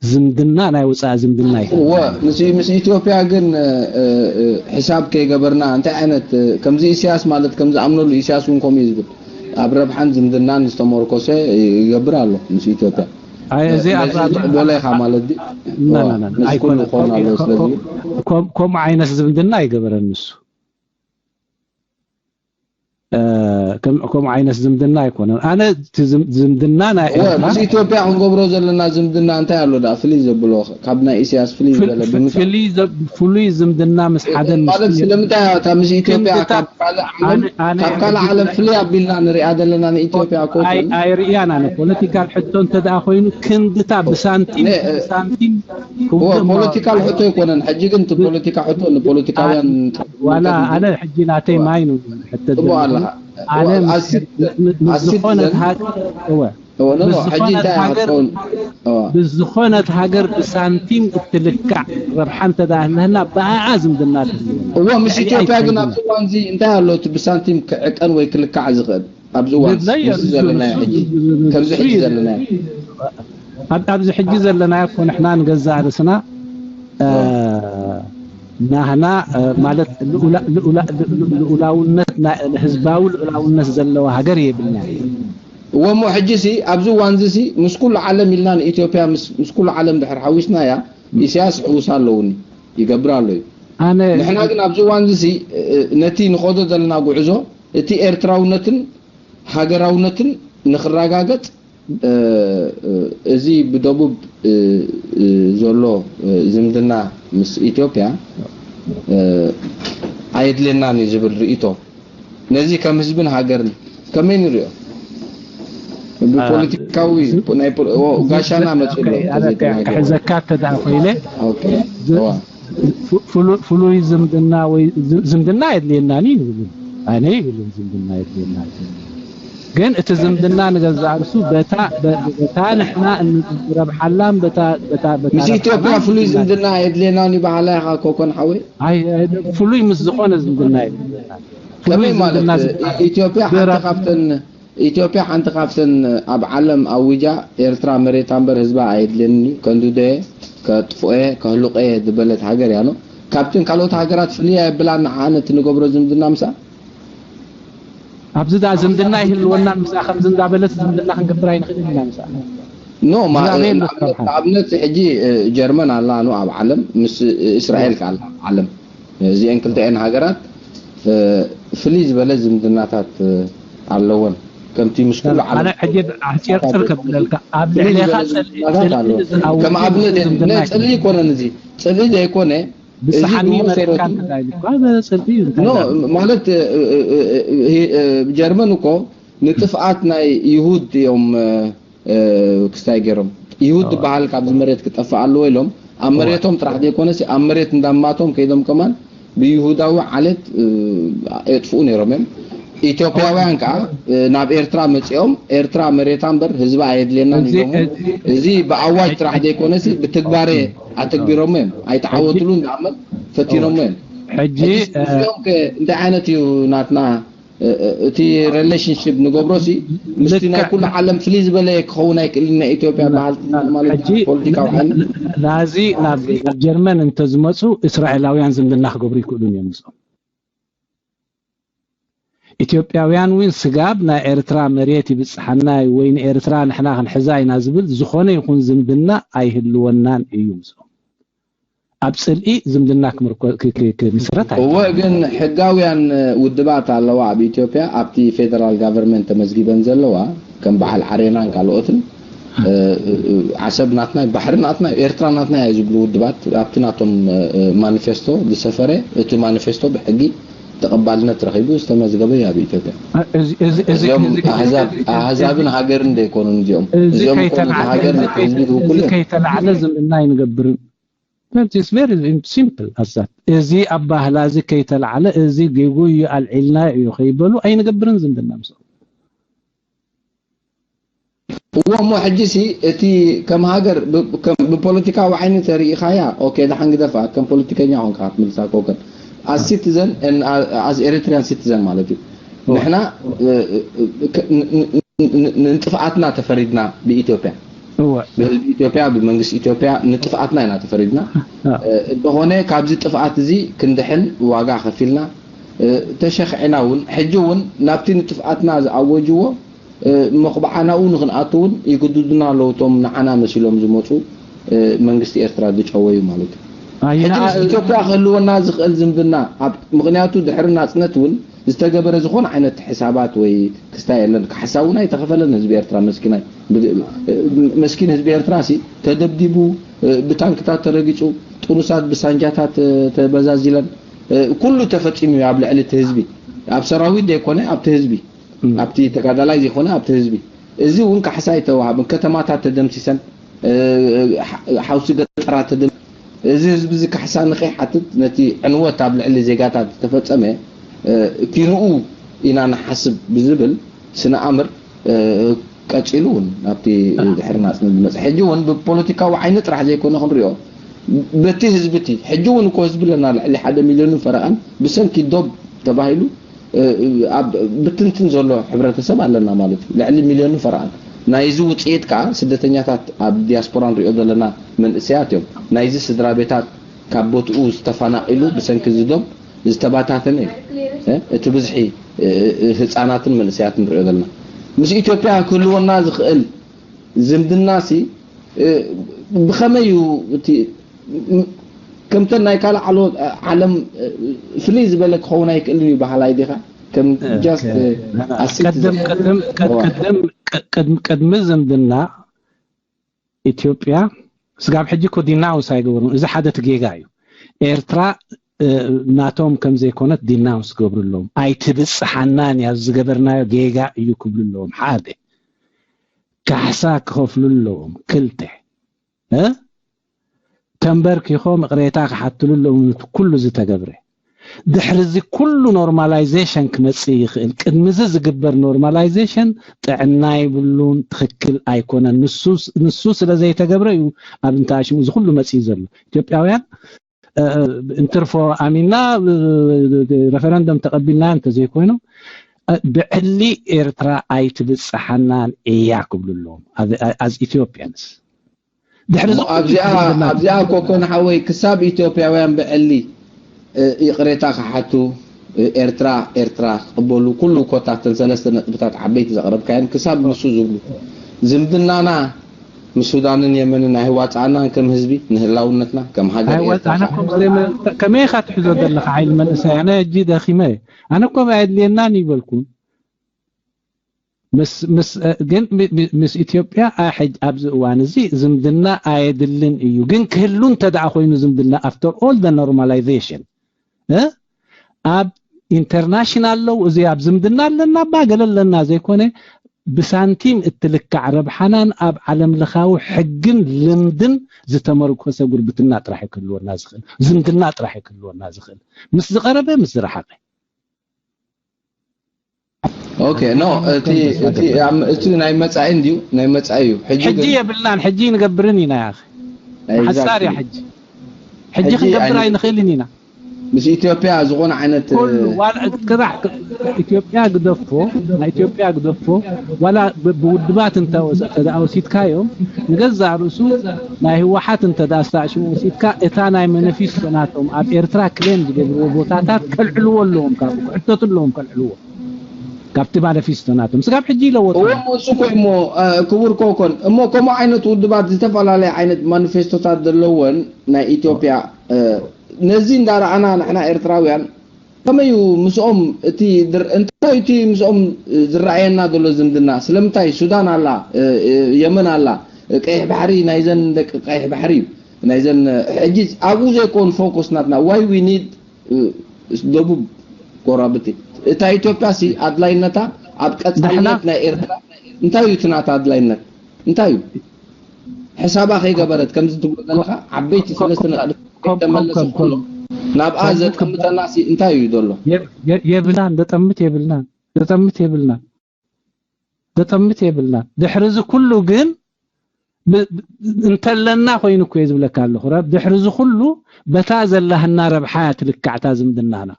ዝምድና ናይ ወፃኢ ዝምድና እዩ። እወ ምስ ምስ ኢትዮጵያ ግን ሕሳብ ከይገበርና እንታይ ዓይነት ከምዚ ኢሳያስ ማለት ከም ዝኣምነሉ ኢሳያስ እውን ከምኡ እዩ ዝብል ኣብ ረብሓን ዝምድናን ዝተመርኮሰ ይገብር ኣሎ ምስ ኢትዮጵያ። ኣይ እዚ ኣብ ነዚ ትቕበሎ ኢኻ ማለት ድዩ? ና፣ ና፣ ና፣ ና፣ ምስ ኩሉ ኣይኮነን። ክኸውን ኣለዎ። ስለዚ ከምኡ ዓይነት ዝምድና ኣይገበረን ንሱ። ከምኡ ዓይነት ዝምድና ኣይኮነን። ኣነ ዝምድና ናይ ምስ ኢትዮጵያ ክንገብሮ ዘለና ዝምድና እንታይ ኣሎ ዳ ፍልይ ዘብሎ ካብ ናይ ኢሳያስ ፍልይ ዝበለ ብምንታይ ፍሉይ ዝምድና ምስ ሓደ ማለት ስለምንታይ እታ ምስ ኢትዮጵያ ካብ ካልእ ዓለም ፍልይ ኣቢልና ንሪኣ ዘለና ንኢትዮጵያ ኮ ኣይርእያን። ኣነ ፖለቲካል ሕቶ እንተ ደኣ ኮይኑ ክንድታ ብሳንቲም ብሳንቲም ፖለቲካል ሕቶ ኣይኮነን። ሕጂ ግን እቲ ፖለቲካ ሕቶ ንፖለቲካውያን ዋላ ኣነ ሕጂ ናተይ ማይ ነው ሕተት ጽቡቅ ኣለኻ ኣነ ምስ ዝኾነት ሃገር እወ ብዝኾነት ሃገር ብዝኾነት ሃገር ብሳንቲም እትልካዕ ረብሓ እንተ ደኣ ኣለና ብኣኣ ዝምድና ትህልወና። እወ ምስ ኢትዮጵያ ግን ኣብዚ እዋን እዚ እንታይ ኣሎ እቲ ብሳንቲም ክዕቀን ወይ ክልካዕ ዝኽእል ኣብዚ እዋን እዚ ዘለናዮ ሕጂ ከምዚ ሕጂ ዘለናዮ ኣብዚ ሕጂ ዘለናዮ እኮ ንሕና ንገዛእ ርእስና ናህና ማለት ልኡላውነት ህዝባዊ ልኡላውነት ዘለዋ ሃገር የብልና። እወ እሞ ሕጂ ሲ ኣብዚ እዋን እዚ ሲ ምስ ኩሉ ዓለም ኢልና ንኢትዮጵያ ምስ ኩሉ ዓለም ድሕር ሓዊስናያ ኢሳያስ ሕውሳ ኣለውኒ ይገብር ኣሎ እዩ። ንሕና ግን ኣብዚ እዋን እዚ ሲ ነቲ ንኸዶ ዘለና ጉዕዞ እቲ ኤርትራውነትን ሃገራውነትን ንኽረጋገጽ እዚ ብደቡብ ዘሎ ዝምድና ምስ ኢትዮጵያ ኣየድልየናን እዩ ዝብል ርእይቶ ነዚ ከም ህዝብን ሃገርን ከመይ ንሪኦ? ብፖለቲካዊ ጋሻና መፅኡ ኣሎ። ክሕዘካ እተደኣ ኮይነ ፍሉይ ዝምድና ወይ ዝምድና የድልየናን እዩ ንብል ኣነ ይብልን ዝምድና የድልየና ግን እቲ ዝምድና ንገዛእ ርእሱ በታ ንሕና እንረብሓላን በታ ምስ ኢትዮጵያ ፍሉይ ዝምድና የድልየናን ይበሃላ ኢኻ ኮኮን ሓወይ ፍሉይ ምስ ዝኾነ ዝምድና የድልየና ከመይ ማለት ኢትዮጵያ ሓንቲ ካብተን ኢትዮጵያ ሓንቲ ካብተን ኣብ ዓለም ኣዊጃ ኤርትራ መሬታ እምበር ህዝባ ኣየድልየኒ ከንዱደየ ከጥፍኦየ ከህልቆየ ዝበለት ሃገር እያ ኖ ካብተን ካልኦት ሃገራት ፍልያ የብላ ንዓነ እቲ ንገብሮ ዝምድና ምሳ ኣብዚ ዳ ዝምድና ይህልወናን ምሳ ከምዚ እንዳበለት ዝምድና ክንገብር ኣይንኽእል ኢና ምሳ ኖ ንኣብነት ሕጂ ጀርመን ኣላ ኖ ኣብ ዓለም ምስ እስራኤል ከኣላ ኣብ ዓለም እዚአን ክልተአን ሃገራት ፍልይ ዝበለ ዝምድናታት ኣለወን ከምቲ ምስ ኩሉ ዓለም ሕጂ ኣሕፂርፅር ከብለልካ ኣብ ልዕሌኻ ከም ኣብነት ናይ ፅልኢ ይኮነን እዚ ፅልኢ ዘይኮነ ብሰሓኒ መረካ እንተዳይልኳ ፅልኢ ማለት ጀርመን እኮ ንጥፍኣት ናይ ይሁድ እዮም ክስታይ ገይሮም ይሁድ ዝበሃል ካብዚ መሬት ክጠፍእ ኣለዎ ኢሎም ኣብ መሬቶም ጥራሕ ዘይኮነሲ ኣብ መሬት እንዳማቶም ከይዶም ከማን ብይሁዳዊ ዓሌት የጥፍኡ ነይሮም እዮም። ኢትዮጵያውያን ከዓ ናብ ኤርትራ መፂኦም ኤርትራ መሬታ እምበር ህዝቢ ኣየድልየናን ኢሎም እዚ ብኣዋጅ ጥራሕ ዘይኮነሲ ብትግባሬ ኣተግቢሮም እዮም። ኣይተዓወትሉን ዝኣመል ፈቲኖም እዮም። ሕጂ እዚኦም እንታይ ዓይነት እዩ ናትና እቲ ሬሌሽንሽፕ ንገብሮ ሲ ምስቲ ናይ ኩሉ ዓለም ፍልይ ዝበለ ክኸውን ኣይክእልን ናይ ኢትዮጵያ በሃልቲ ማለት ፖለቲካዊ ሓይሊ ናዚ ናብ ጀርመን እንተዝመፁ እስራኤላውያን ዝምድና ክገብሩ ይክእሉን እዮም ምስኦም ኢትዮጵያውያን እውን ስጋብ ናይ ኤርትራ መሬት ይብፅሓና ወይ ንኤርትራ ንሕና ክንሕዛ ኢና ዝብል ዝኾነ ይኹን ዝምድና ኣይህልወናን እዩ ምስኦም ኣብ ፅልኢ ዝምድና ክምስረት እወ ግን ሕጋውያን ውድባት ኣለዋ ኣብ ኢትዮጵያ ኣብቲ ፌደራል ጋቨርንመንት ተመዝጊበን ዘለዋ ከም በዓል ዓሬናን ካልኦትን ዓሰብ ናትና ባሕሪ ናትና ኤርትራ ናትና እያ ዝብሉ ውድባት ኣብቲ ናቶም ማኒፌስቶ ዝሰፈረ እቲ ማኒፌስቶ ብሕጊ ተቐባልነት ረኺቡ ዝተመዝገበ እዩ ኣብ ኢትዮጵያ። እዚኦም ኣህዛብን ሃገርን ዘይኮኑን እዚኦም እዚኦም ሃገር ህዝቢ ዝውክሉ እዮም። ከይተላዕለ ዝምድና ኣይንገብርን። That is very simple as that። እዚ ኣባህላ እዚ ከይተላዕለ እዚ ጌጉ እዩ ኣልዒልና እዩ ከይበሉ ኣይንገብርን ዝምድና ምስኦም። እዎ እሞ ሕጂ ሲ እቲ ከም ሃገር ብፖለቲካዊ ዓይኒ ተሪኢኻያ ኦኬ ደሓን ግደፋ ከም ፖለቲከኛ ኮንካ ክትምልሳ ኮከን as citizen as Eritrean citizen ማለት እዩ ንሕና ንጥፍኣትና ተፈሪድና ብኢትዮጵያ ብህዝቢ ኢትዮጵያ ብመንግስቲ ኢትዮጵያ ንጥፍኣትና ኢና ተፈሪድና እንተኾነ ካብዚ ጥፍኣት እዚ ክንድሕን ዋጋ ከፊልና ተሸኽዕና እውን ሕጂ እውን ናብቲ ንጥፍኣትና ዝኣወጅዎ መኹብዓ ናብኡ ንኽንኣቱ እውን ይግድዱና ኣለዉ እቶም ንዓና መሲሎም ዝመፁ መንግስቲ ኤርትራ ዝጨወዩ ማለት እዩ። ሕጂ ምስ ኢትዮጵያ ክህልወና ዝኽእል ዝምድና ምኽንያቱ ድሕሪ ናፅነት እውን ዝተገበረ ዝኾነ ዓይነት ሕሳባት ወይ ክስታይ የለን። ካሕሳ እውን ኣይተኸፈለን ህዝቢ ኤርትራ መስኪናይ። ብ-፣ መስኪን ህዝቢ ኤርትራ ሲ ተደብዲቡ፣ ብታንክታት ተረጊጹ፣ ጥኑሳት ብሳንጃታት ተበዛዚለን፣ ኩሉ ተፈጺሙ እዩ ኣብ ልዕሊ እቲ ህዝቢ። ኣብ ሰራዊት ዘይኮነ ኣብቲ ህዝቢ፣ ኣብቲ ተጋዳላይ ዘይኮነ ኣብቲ ህዝቢ። እዚ እውን ካሕሳ ኣይተዋሃብን። ከተማታት ተደምሲሰን፣ ሓውሲ ገጠራት ተደም-፣ እዚ ህዝቢ እዚ ካሕሳ ንኸይሓትት ነቲ ዕንወት ኣብ ልዕሊ ዜጋታት ዝተፈጸመ ኪንኡ ኢና ንሓስብ ብዝብል ስነ ኣምር ቀጺሉ እውን ኣብቲ ድሕሪ ናጽነት ዝመጽእ። ሕጂ እውን ብፖለቲካዊ ዓይኒ ጥራሕ ዘይኮነ ክንሪኦ፣ በቲ ህዝቢ እቲ ሕጂ እውን እኮ ህዝቢ ኣለና፣ ልዕሊ ሓደ ሚልዮንን ፈረቓን ብሰንኪ ዶብ ተባሂሉ ኣብ ብትንትን ዘሎ ሕብረተሰብ ኣለና ማለት እዩ። ልዕሊ ሚልዮንን ፈረቓን ናይዚ ውጽኢት ከኣ ስደተኛታት ኣብ ዲያስፖራ ንሪኦ ዘለና መንእሰያት እዮም። ናይዚ ስድራ ቤታት ካብ ቦትኡ ዝተፈናቒሉ ብሰንኪ እዚ ዶብ ዝተባታተነ እዩ። እ፣ እቲ ብዝሒ፣ እ፣ እ፣ ህጻናትን መንእሰያትን ንሪኦ ዘለና። ምስ ኢትዮጵያ ክህልወና ዝኽእል ዝምድናሲ፣ እ፣ ብኸመይ እዩ እቲ፣ ም-፣ ከምተን ናይ ካልእ ዓሎ-፣ ዓለም፣ እ፣ ፍልይ ዝበለ ክኸውን ኣይክእልን እዩ በሃላይ ዲኻ? ከም just፣ እ፣ እ፣ ኣስቲ ቀደም፣ ትዘ-፣ ቀደም፣ ቀ-፣ እዋ። ቀደም፣ ቀ-፣ ቅድሚ፣ ቅድሚ ዝምድና ኢትዮጵያ ስጋብ ሕጂ እኮ ዲናውንስ ኣይገበሩን። እዚ ሓደ እቲ ጌጋ እዩ። ኤርትራ፣ እ፣ ናቶም ከም ዘይኮነት ዲናውንስ ገብሩ ኣለዎም። ኣይትብጽሓናን እያ፣ ዝገበርናዮ ጌጋ እዩ ክብሉ ኣለዎም። ሓደ፣ ካሕሳ ክኸፍሉ ኣለዎም። ክልተ፣ እ፣ ተንበርኪኾም ይቕሬታ ክሓትሉ ኣለዎም። ነቲ ኩሉ ዝተገብረ ድሕሪ እዚ ኩሉ ኖርማላይዜሽን ክመጽእ ይኽእል። ቅድሚ እዚ ዝግበር ኖርማላይዜሽን ጥዕና ይብሉን፣ ትኽክል ኣይኮነን። ንሱ፣ ንሱ ስለ ዘይተገብረ እዩ ኣብ እንተኣሽሙ እዚ ኩሉ መጽኡ ዘሎ። ኢትዮጵያውያን፣ እ፣ እንትርፎ ኣሚንና፣ እ፣ ረፈረንደም ተቐቢልና እንተዘይኮይኑ፣ እ፣ ብዕሊ ኤርትራ ኣይትብጽሓናን እያ ክብሉ ኣለዎም። ኣብ፣ as Ethiopians። ድሕሪ እሞ እዚ ኣብዚኣ፣ ኩሉ ኣብዚኣ ኮኮን ሓወይ፣ ክሳብ ኢትዮጵያውያን ብዕሊ፣ እ፣ ይቕሬታ ክሓቱ፣ እ፣ ኤርትራ፣ ኤርትራ ክቕበሉ፣ ኩሉ ኮታ እተን ሰለስተ ነጥብታት ዓበይቲ ዘቕረብካየን ክሳብ ንሱ ዝብሉ፣ ዝምድናና ምስ ሱዳንን የመንን ኣይዋጽኣናን፣ ከም ህዝቢ ንህላውነትና፣ ከም ሃገር ኤርትራ ኣይወጽኣና። ከ-፣ ከም ዘይመ-፣ ከመይ ኢኻ ትሕዞ ዘለኻ ሓይሊ መንእሰይ? ኣነ ሕጂ ደኺመ እየ። ኣነ እኮ ኣየድልየናን ይበልኩን። ምስ፣ ምስ፣ እ፣ ግን ሚ-፣ ሚ-፣ ምስ ኢትዮጵያ፣ ኣ፣ ሕጅ-፣ ኣብዚ እዋን እዚ ዝምድና ኣየድልን እዩ። ግን ክህሉ እንተ ደኣ ኮይኑ ዝምድና፣ after all the normalization፣ እ፣ ኣብ ኢንተርናሽናል ሎው እዚ ኣብ ዝምድና ኣለና፣ ባ ገለ ኣለና ዘይኮነ፣ ብሳንቲም እትልካዕ ረብሓናን ኣብ ዓለም ለኻዊ ሕግን ልምድን ዝተመርኮሰ ጉርብትና ጥራሕ እዩ ክህልወና ዝኽእል፣ ዝምድና ጥራሕ እዩ ክህልወና ዝኽእል፣ ምስ ዝቐረበ፣ ምስ ዝረሓቐ። ኦኬ፣ ኖ፣ እቲ፣ እቲ፣ ኣም-፣ እቲ ናይ መጻኢ እንድዩ፣ ናይ መጻኢ እዩ። ሕጂ ሕጂ ግን የብልናን፣ ሕጂ ንገብርን ኢና፣ ያኺ። ኤግዛክትሊ። ሓሳር እያ ሕጂ። ሕጂ ሕጂ ክንገብር ኣይን-፣ ኣይንኽእልን ኢና። ምስ ኢትዮጵያ ዝኾነ ዓይነት፣ ኩሉ፣ ዋላ፣ ክራሕ፣ ኢትዮጵያ ግደፎ፣ ናይ ኢትዮጵያ ግደፎ፣ ዋላ ብ-፣ ብውድባት እንተ ወሰ-፣ እንተ ደኣ ወሲድካዮም፣ ንገዛእ ርእሱ ናይ ህወሓት እንተ ደኣ ኣስተኣሽሙ ወሲድካ፣ እታ ናይ መነፊስቶ ናቶም ኣብ ኤርትራ ክሌም ዝገብርዎ ቦታታት ከልዕልዎ ኣለዎም፣ ካብ ክሕተቱ ኣለዎም ከልዕልዎ። ካብቲ ማኒፌስቶ ናቶም ስጋብ ሕጂ ይለወጡ እዎ። እዮም። እሱ እኮ እሞ፣ እ፣ ክቡር ኮኮን፣ እሞ ከምኡ ዓይነት ውድባት ዝተፈላለየ ዓይነት ማኒፌስቶታት ዘለወን ናይ ኢትዮጵያ፣ እ፣ ነዚ እንዳረኣና ንሕና ኤርትራውያን ከመይ እዩ ምስኦም እቲ ድር-፣ እንታይ እቲ ምስኦም ዝረኣየና ዘሎ ዝምድና? ስለምንታይ ሱዳን ኣላ፣ እ፣ እ፣ የመን ኣላ፣ እ፣ ቀይሕ ባሕሪ ናይዘን ደቂ ቀይሕ ባሕሪ እዩ። ናይዘን፣ እ፣ ሕጂ ኣብኡ ዘይኮን ፎከስ ናትና። Why we need፣ እ፣ ደቡብ ጎራብቲ? እታ ኢትዮጵያ ሲ ኣድላይነታ ኣብ ቀጻልነት ንሕና ናይ ኤርትራ እንታይ እዩ እቲ ናታ ኣድላይነት? እንታይ እዩ? ሕሳባ ከይገበረት ከምዚ ትብሎ ዘለኻ ዓበይቲ ሰለስተ ነጥቢ ኮም፣ ኮም፣ ተመለሰ ኮም፣ ኮም። ከሎ ናብኣ ኮም፣ ዘጠምተና ሲ እንታይ እዩ ዘሎ? የ-፣ የ-፣ የብልናን፣ ዘጠምት የብልናን፣ ዘጠምት የብልናን፣ ዘጠምት የብልናን። ድሕሪ እዚ ኩሉ ግን ብ-፣ ብ-፣ እንተለና ኮይኑ እኮ እየ ዝብለካ ኣለኹ። ረ-፣ ድሕሪ እዚ ኩሉ በታ ዘላህና ረብሓ እያ ትልካዕታ ዝምድናና።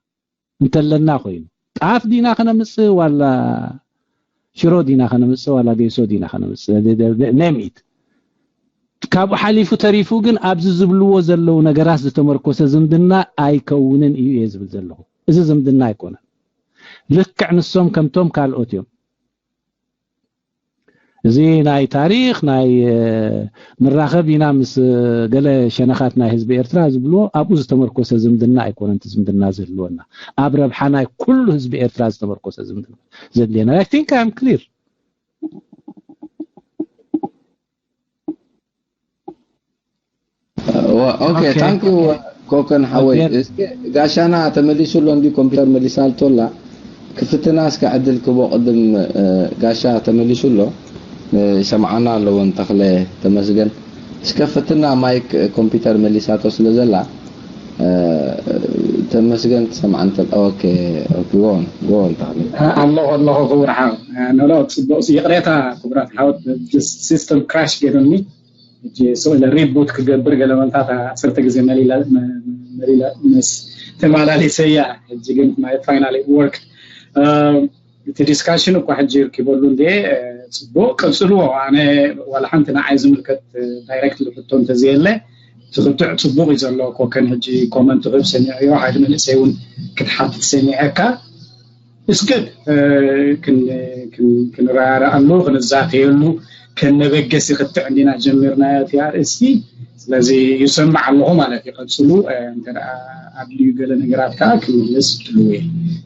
እንተለና ኮይኑ፣ ጣፍ ዲና ከነምጽእ ዋላ ሽሮ ዲና ከነምጽእ ዋላ ገይሶ ዲና ከነምጽእ፣ ደ-፣ ደ-፣ ደ-፣ name it። ካብኡ ሓሊፉ ተሪፉ ግን ኣብዚ ዝብልዎ ዘለዉ ነገራት ዝተመርኮሰ ዝምድና ኣይከውንን እዩ እየ ዝብል ዘለኹ። እዚ ዝምድና ኣይኮነን። ልክዕ ንሶም ከምቶም ካልኦት እዮም። እዚ ናይ ታሪኽ ናይ ምራኸብ ኢና ምስ ገለ ሸነኻት ናይ ህዝቢ ኤርትራ ዝብልዎ ኣብኡ ዝተመርኮሰ ዝምድና ኣይኮነን። እቲ ዝምድና ዝህልወና ኣብ ረብሓ ናይ ኩሉ ህዝቢ ኤርትራ ዝተመርኮሰ ዝምድና ዘድልየና። I think I'm clear. Okay, thank you ኮከን ሓወይ። እስኪ ጋሻና ተመሊሱ ኣሎ እንዲ ኮምፒውተር መሊሳልቶ ኣላ። ክፍትና እስከ ዕድል ክቦ ቅድም ጋሻ ተመሊሱ ኣሎ። ይሰምዓና ኣለዎን ተኽለ ተመስገን። እስከ ፍትና ማይክ ኮምፒውተር መሊሳቶ ስለ ዘላ ተመስገን ትሰምዓን ተል okay okay go on go on ተኽለ ኣለኹ ኣለኹ ክቡር ሓው። ኖ ኖ ጽቡቕ ይቕሬታ ክቡራት ሓወት፣ ሲስተም ክራሽ ገይሩኒ። ሕጂ ስቕ ኢለ ሪቡት ክገብር ገለ መንታት ዓሰርተ ግዜ መሊላ መሊላ ምስ ተማላሊሰያ። ሕጂ ግን my finally work። እቲ ዲስካሽን እኳ ሕጂ ይርኪበሉ እንዴ ጽቡቕ ቀጽልዎ። ኣነ ዋላ ሓንቲ ንዓይ ዝምልከት ዳይሬክት ልሕቶ እንተዘየለ ትኽትዕ ጽቡቕ እዩ ዘሎ። ኮከን ሕጂ ኮመንት ክብ ሰሚዐዮ ሓደ መንእሰይ እውን ክትሓትት ሰሚዐካ እስገድ ክንረዳዳኣሉ ክንዛተየሉ ከነበገስ ይኽትዕ እንዲና ጀሚርናዮ እቲ ኣርእስቲ። ስለዚ ይሰምዕ ኣለኹ ማለት እዩ። ቀፅሉ እንተ ኣድልዩ ገለ ነገራት ከዓ ክምልስ ድልው እየ።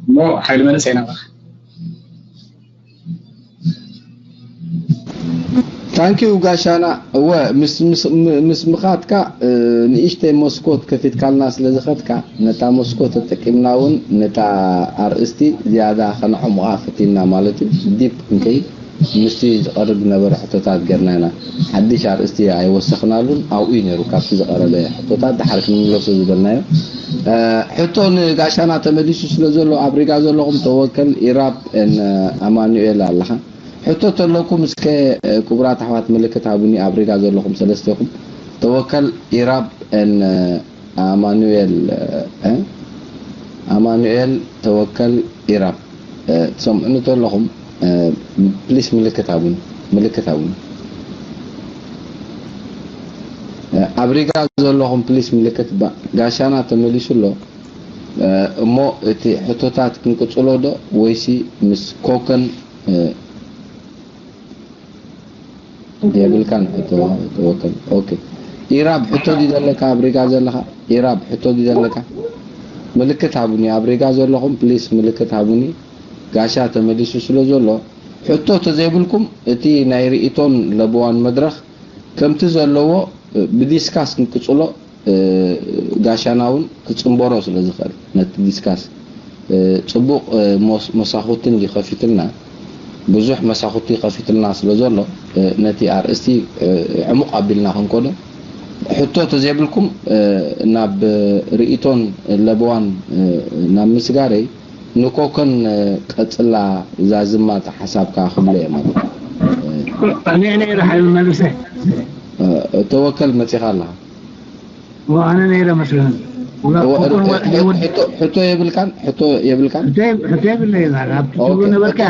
እሞ ሓይሊ መንእሰይ ናባኻ። Thank you ጋሻና። እወ ምስ ምስ ምስ ምኻትካ ንእሽተይ መስኮት ከፊትካልና ስለ ዝኸድካ ነታ መስኮት ተጠቂምና እውን ነታ ኣርእስቲ ዝያዳ ከነዕሙቓ ፈቲንና ማለት እዩ። ዲፕ ክንከይድ ምስቲ ዝቐርብ ዝነበረ ሕቶታት ጌርና ኢና። ሓድሽ ኣርእስቲ ኣይወሰኽናሉን ኣብኡ እዩ ነይሩ ካብቲ ዝቐረበ ሕቶታት ድሓር ክንምለሶ ዝበልናዮ። ሕቶ ንጋሻና ተመሊሱ ስለ ዘሎ ኣብ ሪጋ ዘለኹም ተወከል ኢራብ ኣማኑኤል ኣለኻ። ሕቶ ተለኩም እስከ ክቡራት ኣሕዋት ምልክት ሃቡኒ ኣብ ሪጋ ዘለኹም ሰለስቴኹም ተወከል ኢራብ ን ኣማኑኤል ኣማኑኤል ተወከል ኢራብ ትሰምዑኒ ተለኹም ፕሊስ ምልክት ሃቡኒ ምልክት ሃቡኒ ኣብ ሪጋ ዘለኹም ፕሊስ ምልክት ጋሻና ተመሊሱ ኣሎ እሞ እቲ ሕቶታት ክንቅጽሎ ዶ ወይሲ ምስ ኮከን የብልካን ሕቶ ተወከል ኦኬ ኢራብ ሕቶ ዲ ዘለካ ኣብ ሪጋ ዘለካ ኢራብ ሕቶ ዲ ዘለካ ምልክት ሃቡኒ ኣብ ሪጋ ዘለኹም ፕሊስ ምልክት ሃቡኒ ጋሻ ተመሊሱ ስለ ዘሎ ሕቶ ተዘይብልኩም እቲ ናይ ርእቶን ለበዋን መድረኽ ከምቲ ዘለዎ ብዲስካስ ክንቅጽሎ ጋሻና እውን ክፅንበሮ ስለ ዝኽእል ነቲ ዲስካስ ፅቡቕ መሳኹቲ እንዲ ከፊትልና ብዙሕ መሳኹቲ ከፊትልና ስለ ዘሎ ነቲ ኣርእስቲ ዕሙቕ ኣቢልና ክንከዶ ሕቶ ተዘይብልኩም ናብ ርእቶን ለበዋን ናብ ምስጋረይ ንኮከን ቀፅላ ዛዝማ ሓሳብካ ክብሎ እየ ማለት እኔ እኔ ራሓይ መልሰ ተወከል መፂኻ ኣለኻ ኣነ ነይረ መስለኒ ሕቶ የብልካን ሕቶ የብልካን ሕቶ የብለይ ኣብቲ ትብሎ ነበርካ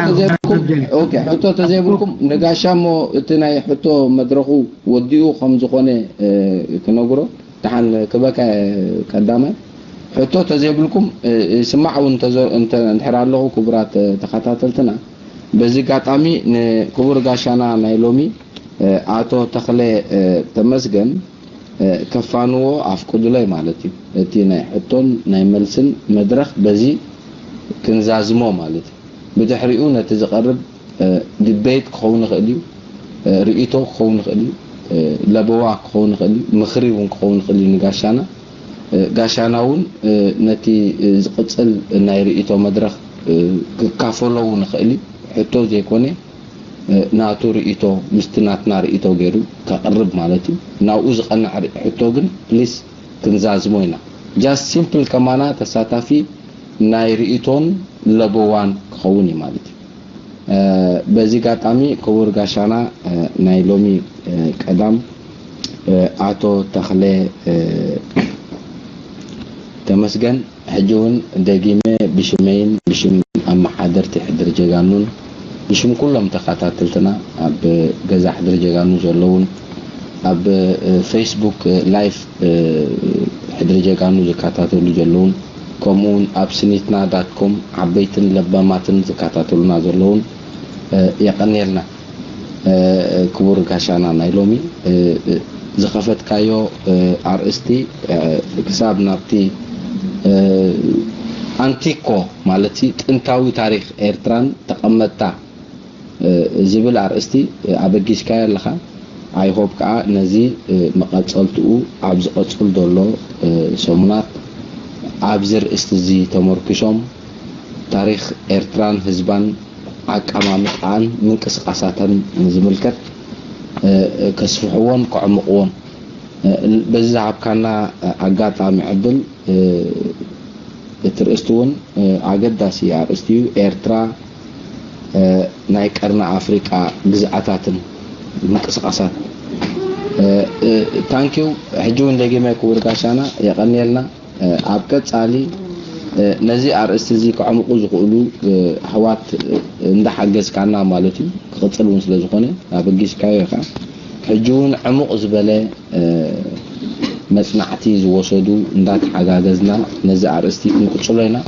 ሕቶ ተዘይብልኩም ንጋሻ እሞ እቲ ናይ ሕቶ መድረኹ ወዲኡ ከም ዝኾነ ክነግሮ ደሓን ክበካ ቀዳማይ ሕቶ ተዘይብልኩም ይስማዕ እውን እንድሕር ኣለኹ ክቡራት ተኸታተልትና በዚ ኣጋጣሚ ንክቡር ጋሻና ናይ ሎሚ ኣቶ ተኽለ ተመስገን ከፋንዎ ኣፍቅዱለይ ማለት እዩ። እቲ ናይ ሕቶን ናይ መልስን መድረኽ በዚ ክንዛዝሞ ማለት እዩ። ብድሕሪኡ ነቲ ዝቐርብ ዲቤት ክኸውን ይኽእል እዩ፣ ርእይቶ ክኸውን ይኽእል እዩ፣ ለበዋ ክኸውን ይኽእል እዩ፣ ምኽሪ እውን ክኸውን ይኽእል እዩ ንጋሻና። ጋሻና እውን ነቲ ዝቕፅል ናይ ርእይቶ መድረኽ ክካፈሎ እውን ይኽእል እዩ። ሕቶ ዘይኮነ ናቱ ርእይቶ ምስቲ ናትና ርእይቶ ገይሩ ከቕርብ ማለት እዩ። ናብኡ ዝቐንዕ ሕቶ ግን ፕሊስ ክንዛዝሞ ኢና። ጃስት ሲምፕል ከማና ተሳታፊ ናይ ርእይቶን ለበዋን ክኸውን እዩ ማለት እዩ። በዚ ኣጋጣሚ ክቡር ጋሻና ናይ ሎሚ ቀዳም ኣቶ ተኽለ ተመስገን ሕጂ እውን ደጊመ ብሽመይን ብሽም ኣመሓደርቲ ሕድሪ ጀጋኑን ብሽም ኩሎም ተኸታተልትና ኣብ ገዛ ሕድሪ ጀጋኑ ዘለውን ኣብ ፌስቡክ ላይፍ ሕድሪ ጀጋኑ ዝከታተሉ ዘለውን ከምኡውን ኣብ ስኒትና ዳት ኮም ዓበይትን ለባማትን ዝከታተሉና ዘለውን የቐንየልና። ክቡር ጋሻና ናይ ሎሚ ዝኸፈትካዮ ኣርእስቲ ክሳብ ናብቲ ኣንቲኮ ማለት ጥንታዊ ታሪኽ ኤርትራን ተቐመጥታ ዝብል ኣርእስቲ ኣበጊስካዮ ኣለኻ። I hope ከዓ ነዚ መቐጸልትኡ ኣብ ዝቐጽል ዘሎ ሰሙናት ኣብዚ ርእስቲ እዚ ተመርኪሶም ታሪኽ ኤርትራን ህዝባን ኣቀማምጣኣን ምንቅስቃሳተን ዝምልከት ከስፍሕዎን ከዕምቕዎን በዚ ዝሃብካና ኣጋጣሚ ዕድል እቲ ርእስቲ እውን ኣገዳሲ ኣርእስቲ እዩ። ኤርትራ ናይ ቀርኒ ኣፍሪቃ ግዝኣታትን ምንቅስቃሳት ታንኪው። ሕጂ እውን ደጊመ ክቡር ጋሻና የቐንየልና። ኣብ ቀጻሊ ነዚ ኣርእስቲ እዚ ክዕምቑ ዝኽእሉ ኣሕዋት እንዳሓገዝካና ማለት እዩ ክቕጽል እውን ስለ ዝኾነ ኣበጊስካዮ ኢኻ። ሕጂ እውን ዕሙቕ ዝበለ መጽናዕቲ ዝወሰዱ እንዳተሓጋገዝና ነዚ ኣርእስቲ ክንቅጽሎ ኢና።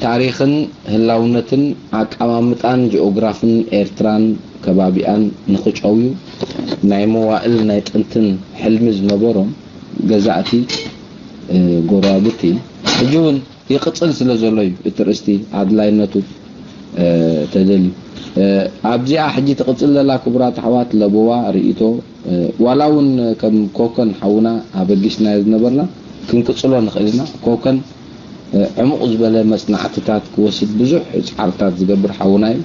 ታሪኽን ህላውነትን ኣቀማምጣን ጂኦግራፍን ኤርትራን ከባቢኣን ንኽጨውዩ ናይ መዋእል ናይ ጥንትን ሕልሚ ዝነበሮም ገዛእቲ ጎረባብቲ ሕጂ እውን ይቕጽል ስለ ዘሎ እዩ እቲ ርእስቲ ኣድላይነቱ ተደልዩ። ኣብዚኣ ሕጂ ትቕጽል ዘላ ክቡራት ኣሕዋት ለበዋ ርእይቶ ዋላ እውን ከም ኮከን ሓውና ኣበጊስናዮ ዝነበርና ክንቅጽሎ ንኽእል ኢና። ኮከን ዕሙቕ ዝበለ መጽናዕትታት ክወስድ ብዙሕ ጻዕርታት ዝገብር ሓውና እዩ።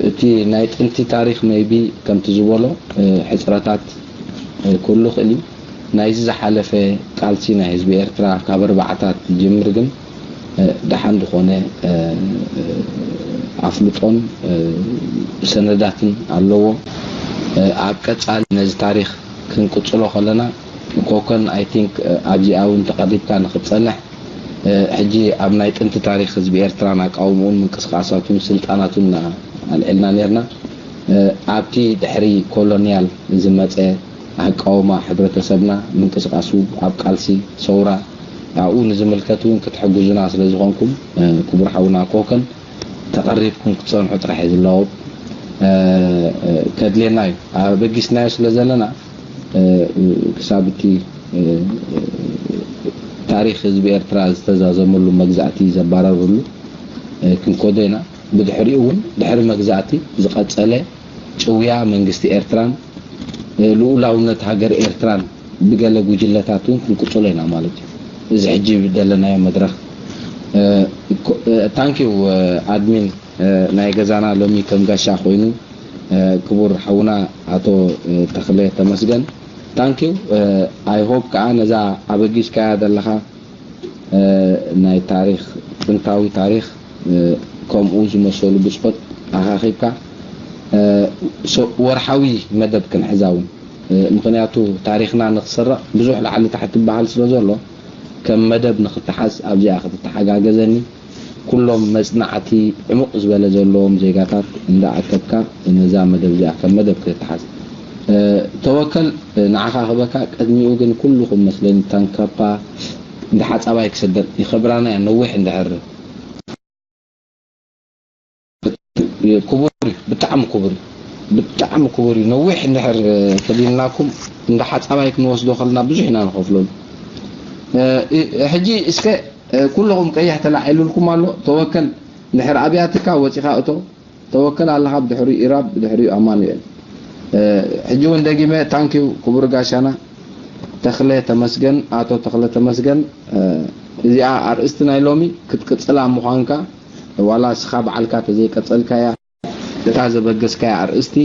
እቲ ናይ ጥንቲ ታሪኽ maybe ከምቲ ዝበሎ ሕጽረታት ክህሉ ይኽእል እዩ። ናይዚ ዝሓለፈ ቃልሲ ናይ ህዝቢ ኤርትራ ካብ ኣርባዓታት ዝጅምር ግን ደሓን ዝኾነ ኣፍልጦን ሰነዳትን ኣለዎ። ኣብ ቀጻሊ ነዚ ታሪኽ ክንቅጽሎ ከለና ኮከን I think ኣብዚኣ እውን ተቐሪብካ ንኽትጸንሕ ሕጂ ኣብ ናይ ጥንቲ ታሪኽ ህዝቢ ኤርትራን ኣቃውምኡን ምንቅስቃሳቱን ስልጣናቱን ኣልዒልና ነርና። ኣብቲ ድሕሪ ኮሎኒያል ዝመጸ ኣቃውማ ሕብረተሰብና ምንቅስቃሱ ኣብ ቃልሲ ሰውራ ኣብኡ ንዝምልከት እውን ክትሕግዙና ስለ ዝኾንኩም ክቡር ሓውና ኮከን ተቐሪብኩም ክትጸንሑ ጥራሕ እዩ ዝለዎም። ከድልየና እዩ ኣበጊስናዮ ስለ ዘለና ክሳብ እቲ ታሪኽ ህዝቢ ኤርትራ ዝተዛዘመሉ መግዛእቲ ዘባረረሉ ክንከዶ ኢና። ብድሕሪኡ እውን ድሕሪ መግዛእቲ ዝቐጸለ ጭውያ መንግስቲ ኤርትራን ልኡላውነት ሃገር ኤርትራን ብገለ ጉጅለታት እውን ክንቅጽሎ ኢና ማለት እዩ። እዚ ሕጂ ደለናዮ መድረኽ ታንኪው ኣድሚን ናይ ገዛና ሎሚ ከም ጋሻ ኮይኑ ክቡር ሓውና ኣቶ ተኽለ ተመስገን ታንኪው። I hope ከዓ ነዛ ኣበጊስካያ ዘለኻ ናይ ታሪኽ ጥንታዊ ታሪኽ ከምኡ ዝመሰሉ ብጾት ኣኻኺብካ ወርሓዊ መደብ ክንሕዛ እውን ምኽንያቱ ታሪኽና ንክስረቕ ብዙሕ ላዕሊ ታሕቲ በሃል ስለ ዘሎ ከም መደብ ንክተሓዝ ኣብዚኣ ክትተሓጋገዘኒ ኩሎም መጽናዕቲ ዕሙቕ ዝበለ ዘለዎም ዜጋታት እንዳኣከብካ ነዛ መደብ እዚኣ ከም መደብ ክትተሓዝ ተወከል ንዓኻ ክበካ ቅድሚኡ ግን ኩልኹም መስለኒ ታንካፓ እንዳ ሓጻባይ ክሰደድ ይኸብራና እያ ነዊሕ እንድሕር ክቡር እዩ ብጣዕሚ ክቡር እዩ ብጣዕሚ ክቡር እዩ ነዊሕ እንድሕር ከዲልናኩም እንዳ ሓጻባይ ክንወስዶ ከለና ብዙሕ ኢና ንኸፍለሉ ሕጂ እስከ ኩልኹም ቀይሕ ተላዒሉልኩም ኣሎ ተወከል እንድሕር ኣብያትካ ወፂኻ እቶ ተወከል ኣለኻ ብድሕሪኡ ኢራብ ብድሕሪኡ ኣማኑኤል ሕጂ እውን ደጊመ ታንኪው ክቡር ጋሻና ተኽለ ተመስገን ኣቶ ተኽለ ተመስገን እዚኣ ኣርእስቲ ናይ ሎሚ ክትቅጽላ ምዃንካ ዋላ እስኻ በዓልካ ተዘይቀጸልካያ እታ ዘበገስካያ ኣርእስቲ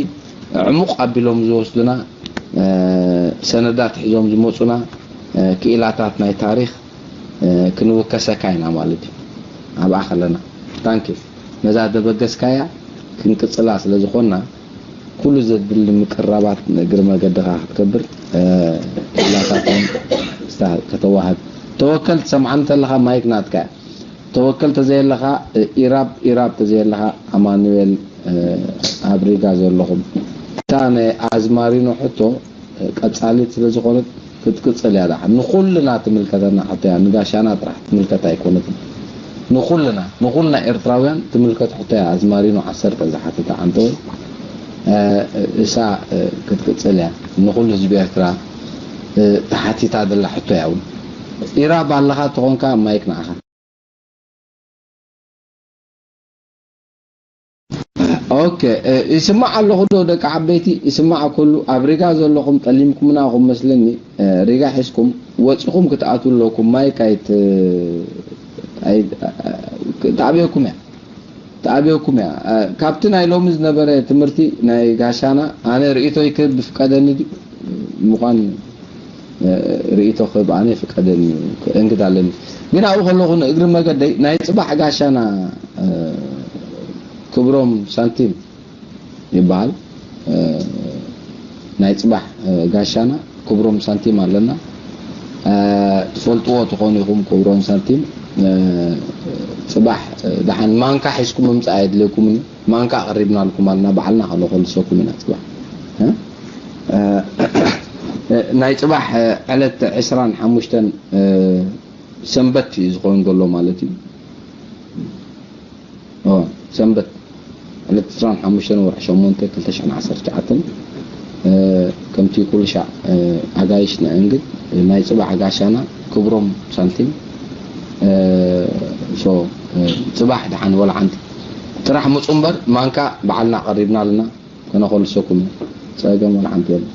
ዕሙቕ ኣቢሎም ዝወስዱና ሰነዳት ሒዞም ዝመጹና ክኢላታት ናይ ታሪኽ ክንውከሰካ ኢና ማለት እዩ ኣብኣ ከለና ታንኪ ነዛ ዘበገስካያ ክንቅጽላ ስለ ዝኾንና ኩሉ ዘድሊ ምቅራባት ንእግሪ መገድኻ ክትገብር ክላታትን ከተዋህብ ተወከል ትሰምዓኒ ተለኻ ማይክ ናትካ ተወከል ተዘየለኻ ኢራብ ኢራብ ተዘየለኻ ኣማኑኤል ኣብ ሪጋ ዘለኹም እታ ናይ ኣዝማሪኖ ሕቶ ቀጻሊት ስለ ዝኾነት ክትቅጽል እያ ደሓን ንኹልና ትምልከተና ሕቶ እያ ንጋሻና ጥራሕ ትምልከት ኣይኮነትን ንኹልና ንኹልና ኤርትራውያን ትምልከት ሕቶ እያ ኣዝማሪኖ ዓሰርተ ዝሓተተ ዓንተወይ እሳ ክትቅጽል እያ። ንኹሉ ህዝቢ ኤርትራ ተሓቲታ ዘላ ሕቶ እያ። እውን ኢራ ባለኻ ተኾንካ ማይክ ንዓኻ። ኦኬ፣ ይስማዕ ኣለኹ ዶ ደቂ ዓበይቲ? ይስማዕ ኩሉ። ኣብ ሪጋ ዘለኹም ጠሊምኩምና ኢኹም መስለኒ። ሪጋ ሒዝኩም ወጺኹም ክትኣትዉ ኣለኩም። ማይክ ኣይት-፣ ኣይ-፣ ተኣብየኩም እያ። ተኣብየኩም እያ። እ፣ ካብቲ ናይ ሎሚ ዝነበረ ትምህርቲ ናይ ጋሻና ኣነ ርእይቶይ ክህብ ብፍቀደኒ ድዩ? ምዃን፣ እ፣ ርእይቶ ክህብ ኣነ ይፍቀደኒ፣ ክእንግድ ኣለኒ። ግን ኣብኡ ከለኹ ንእግሪ መገደይ ናይ ጽባሕ ጋሻና፣ እ፣ ክብሮም ሳንቲም ይበሃል። እ፣ ናይ ጽባሕ፣ እ፣ ጋሻና ክብሮም ሳንቲም ኣለና። እ፣ ትፈልጥዎ ትኾኑ ኢኹም ክብሮም ሳንቲም። እ፣ ጽባሕ፣ እ፣ ደሓን ማንካ ሒዝኩም ምምጻእ ኣየድልየኩምን እዩ። ማንካ ኣቐሪብናልኩም ኣለና፣ ባዕልና ከነኾልሰኩም ኢና ጽባሕ። እ? እ፣ ናይ ጽባሕ፣ እ፣ ዕለት ዕስራን ሓሙሽተን፣ እ፣ ሰንበት እዩ ዝኸውን ዘሎ ማለት እዩ። ኦ፣ ሰንበት ዕለት ዕስራን ሓሙሽተን ወርሒ ሸሞንተ ክልተ ሽሕን ዓሰርተ ትሽዓተን፣ እ፣ ከምቲ ኩሉ ሻዕ፣ እ፣ ኣጋይሽ ነእንግድ፣ እ፣ ናይ ጽባሕ ጋሻና ክብሮም ሳንቲም፣ እ፣ ሶ፣ እ፣ ጽባሕ ደሓን ወላ ሓንቲ ጥራሕ ምጹ እምበር ማንካ ባዕልና ቀሪብና ኣለና፣ ከነኾልሰኩም እዩ። ጸገም ወላ ሓንቲ የለን።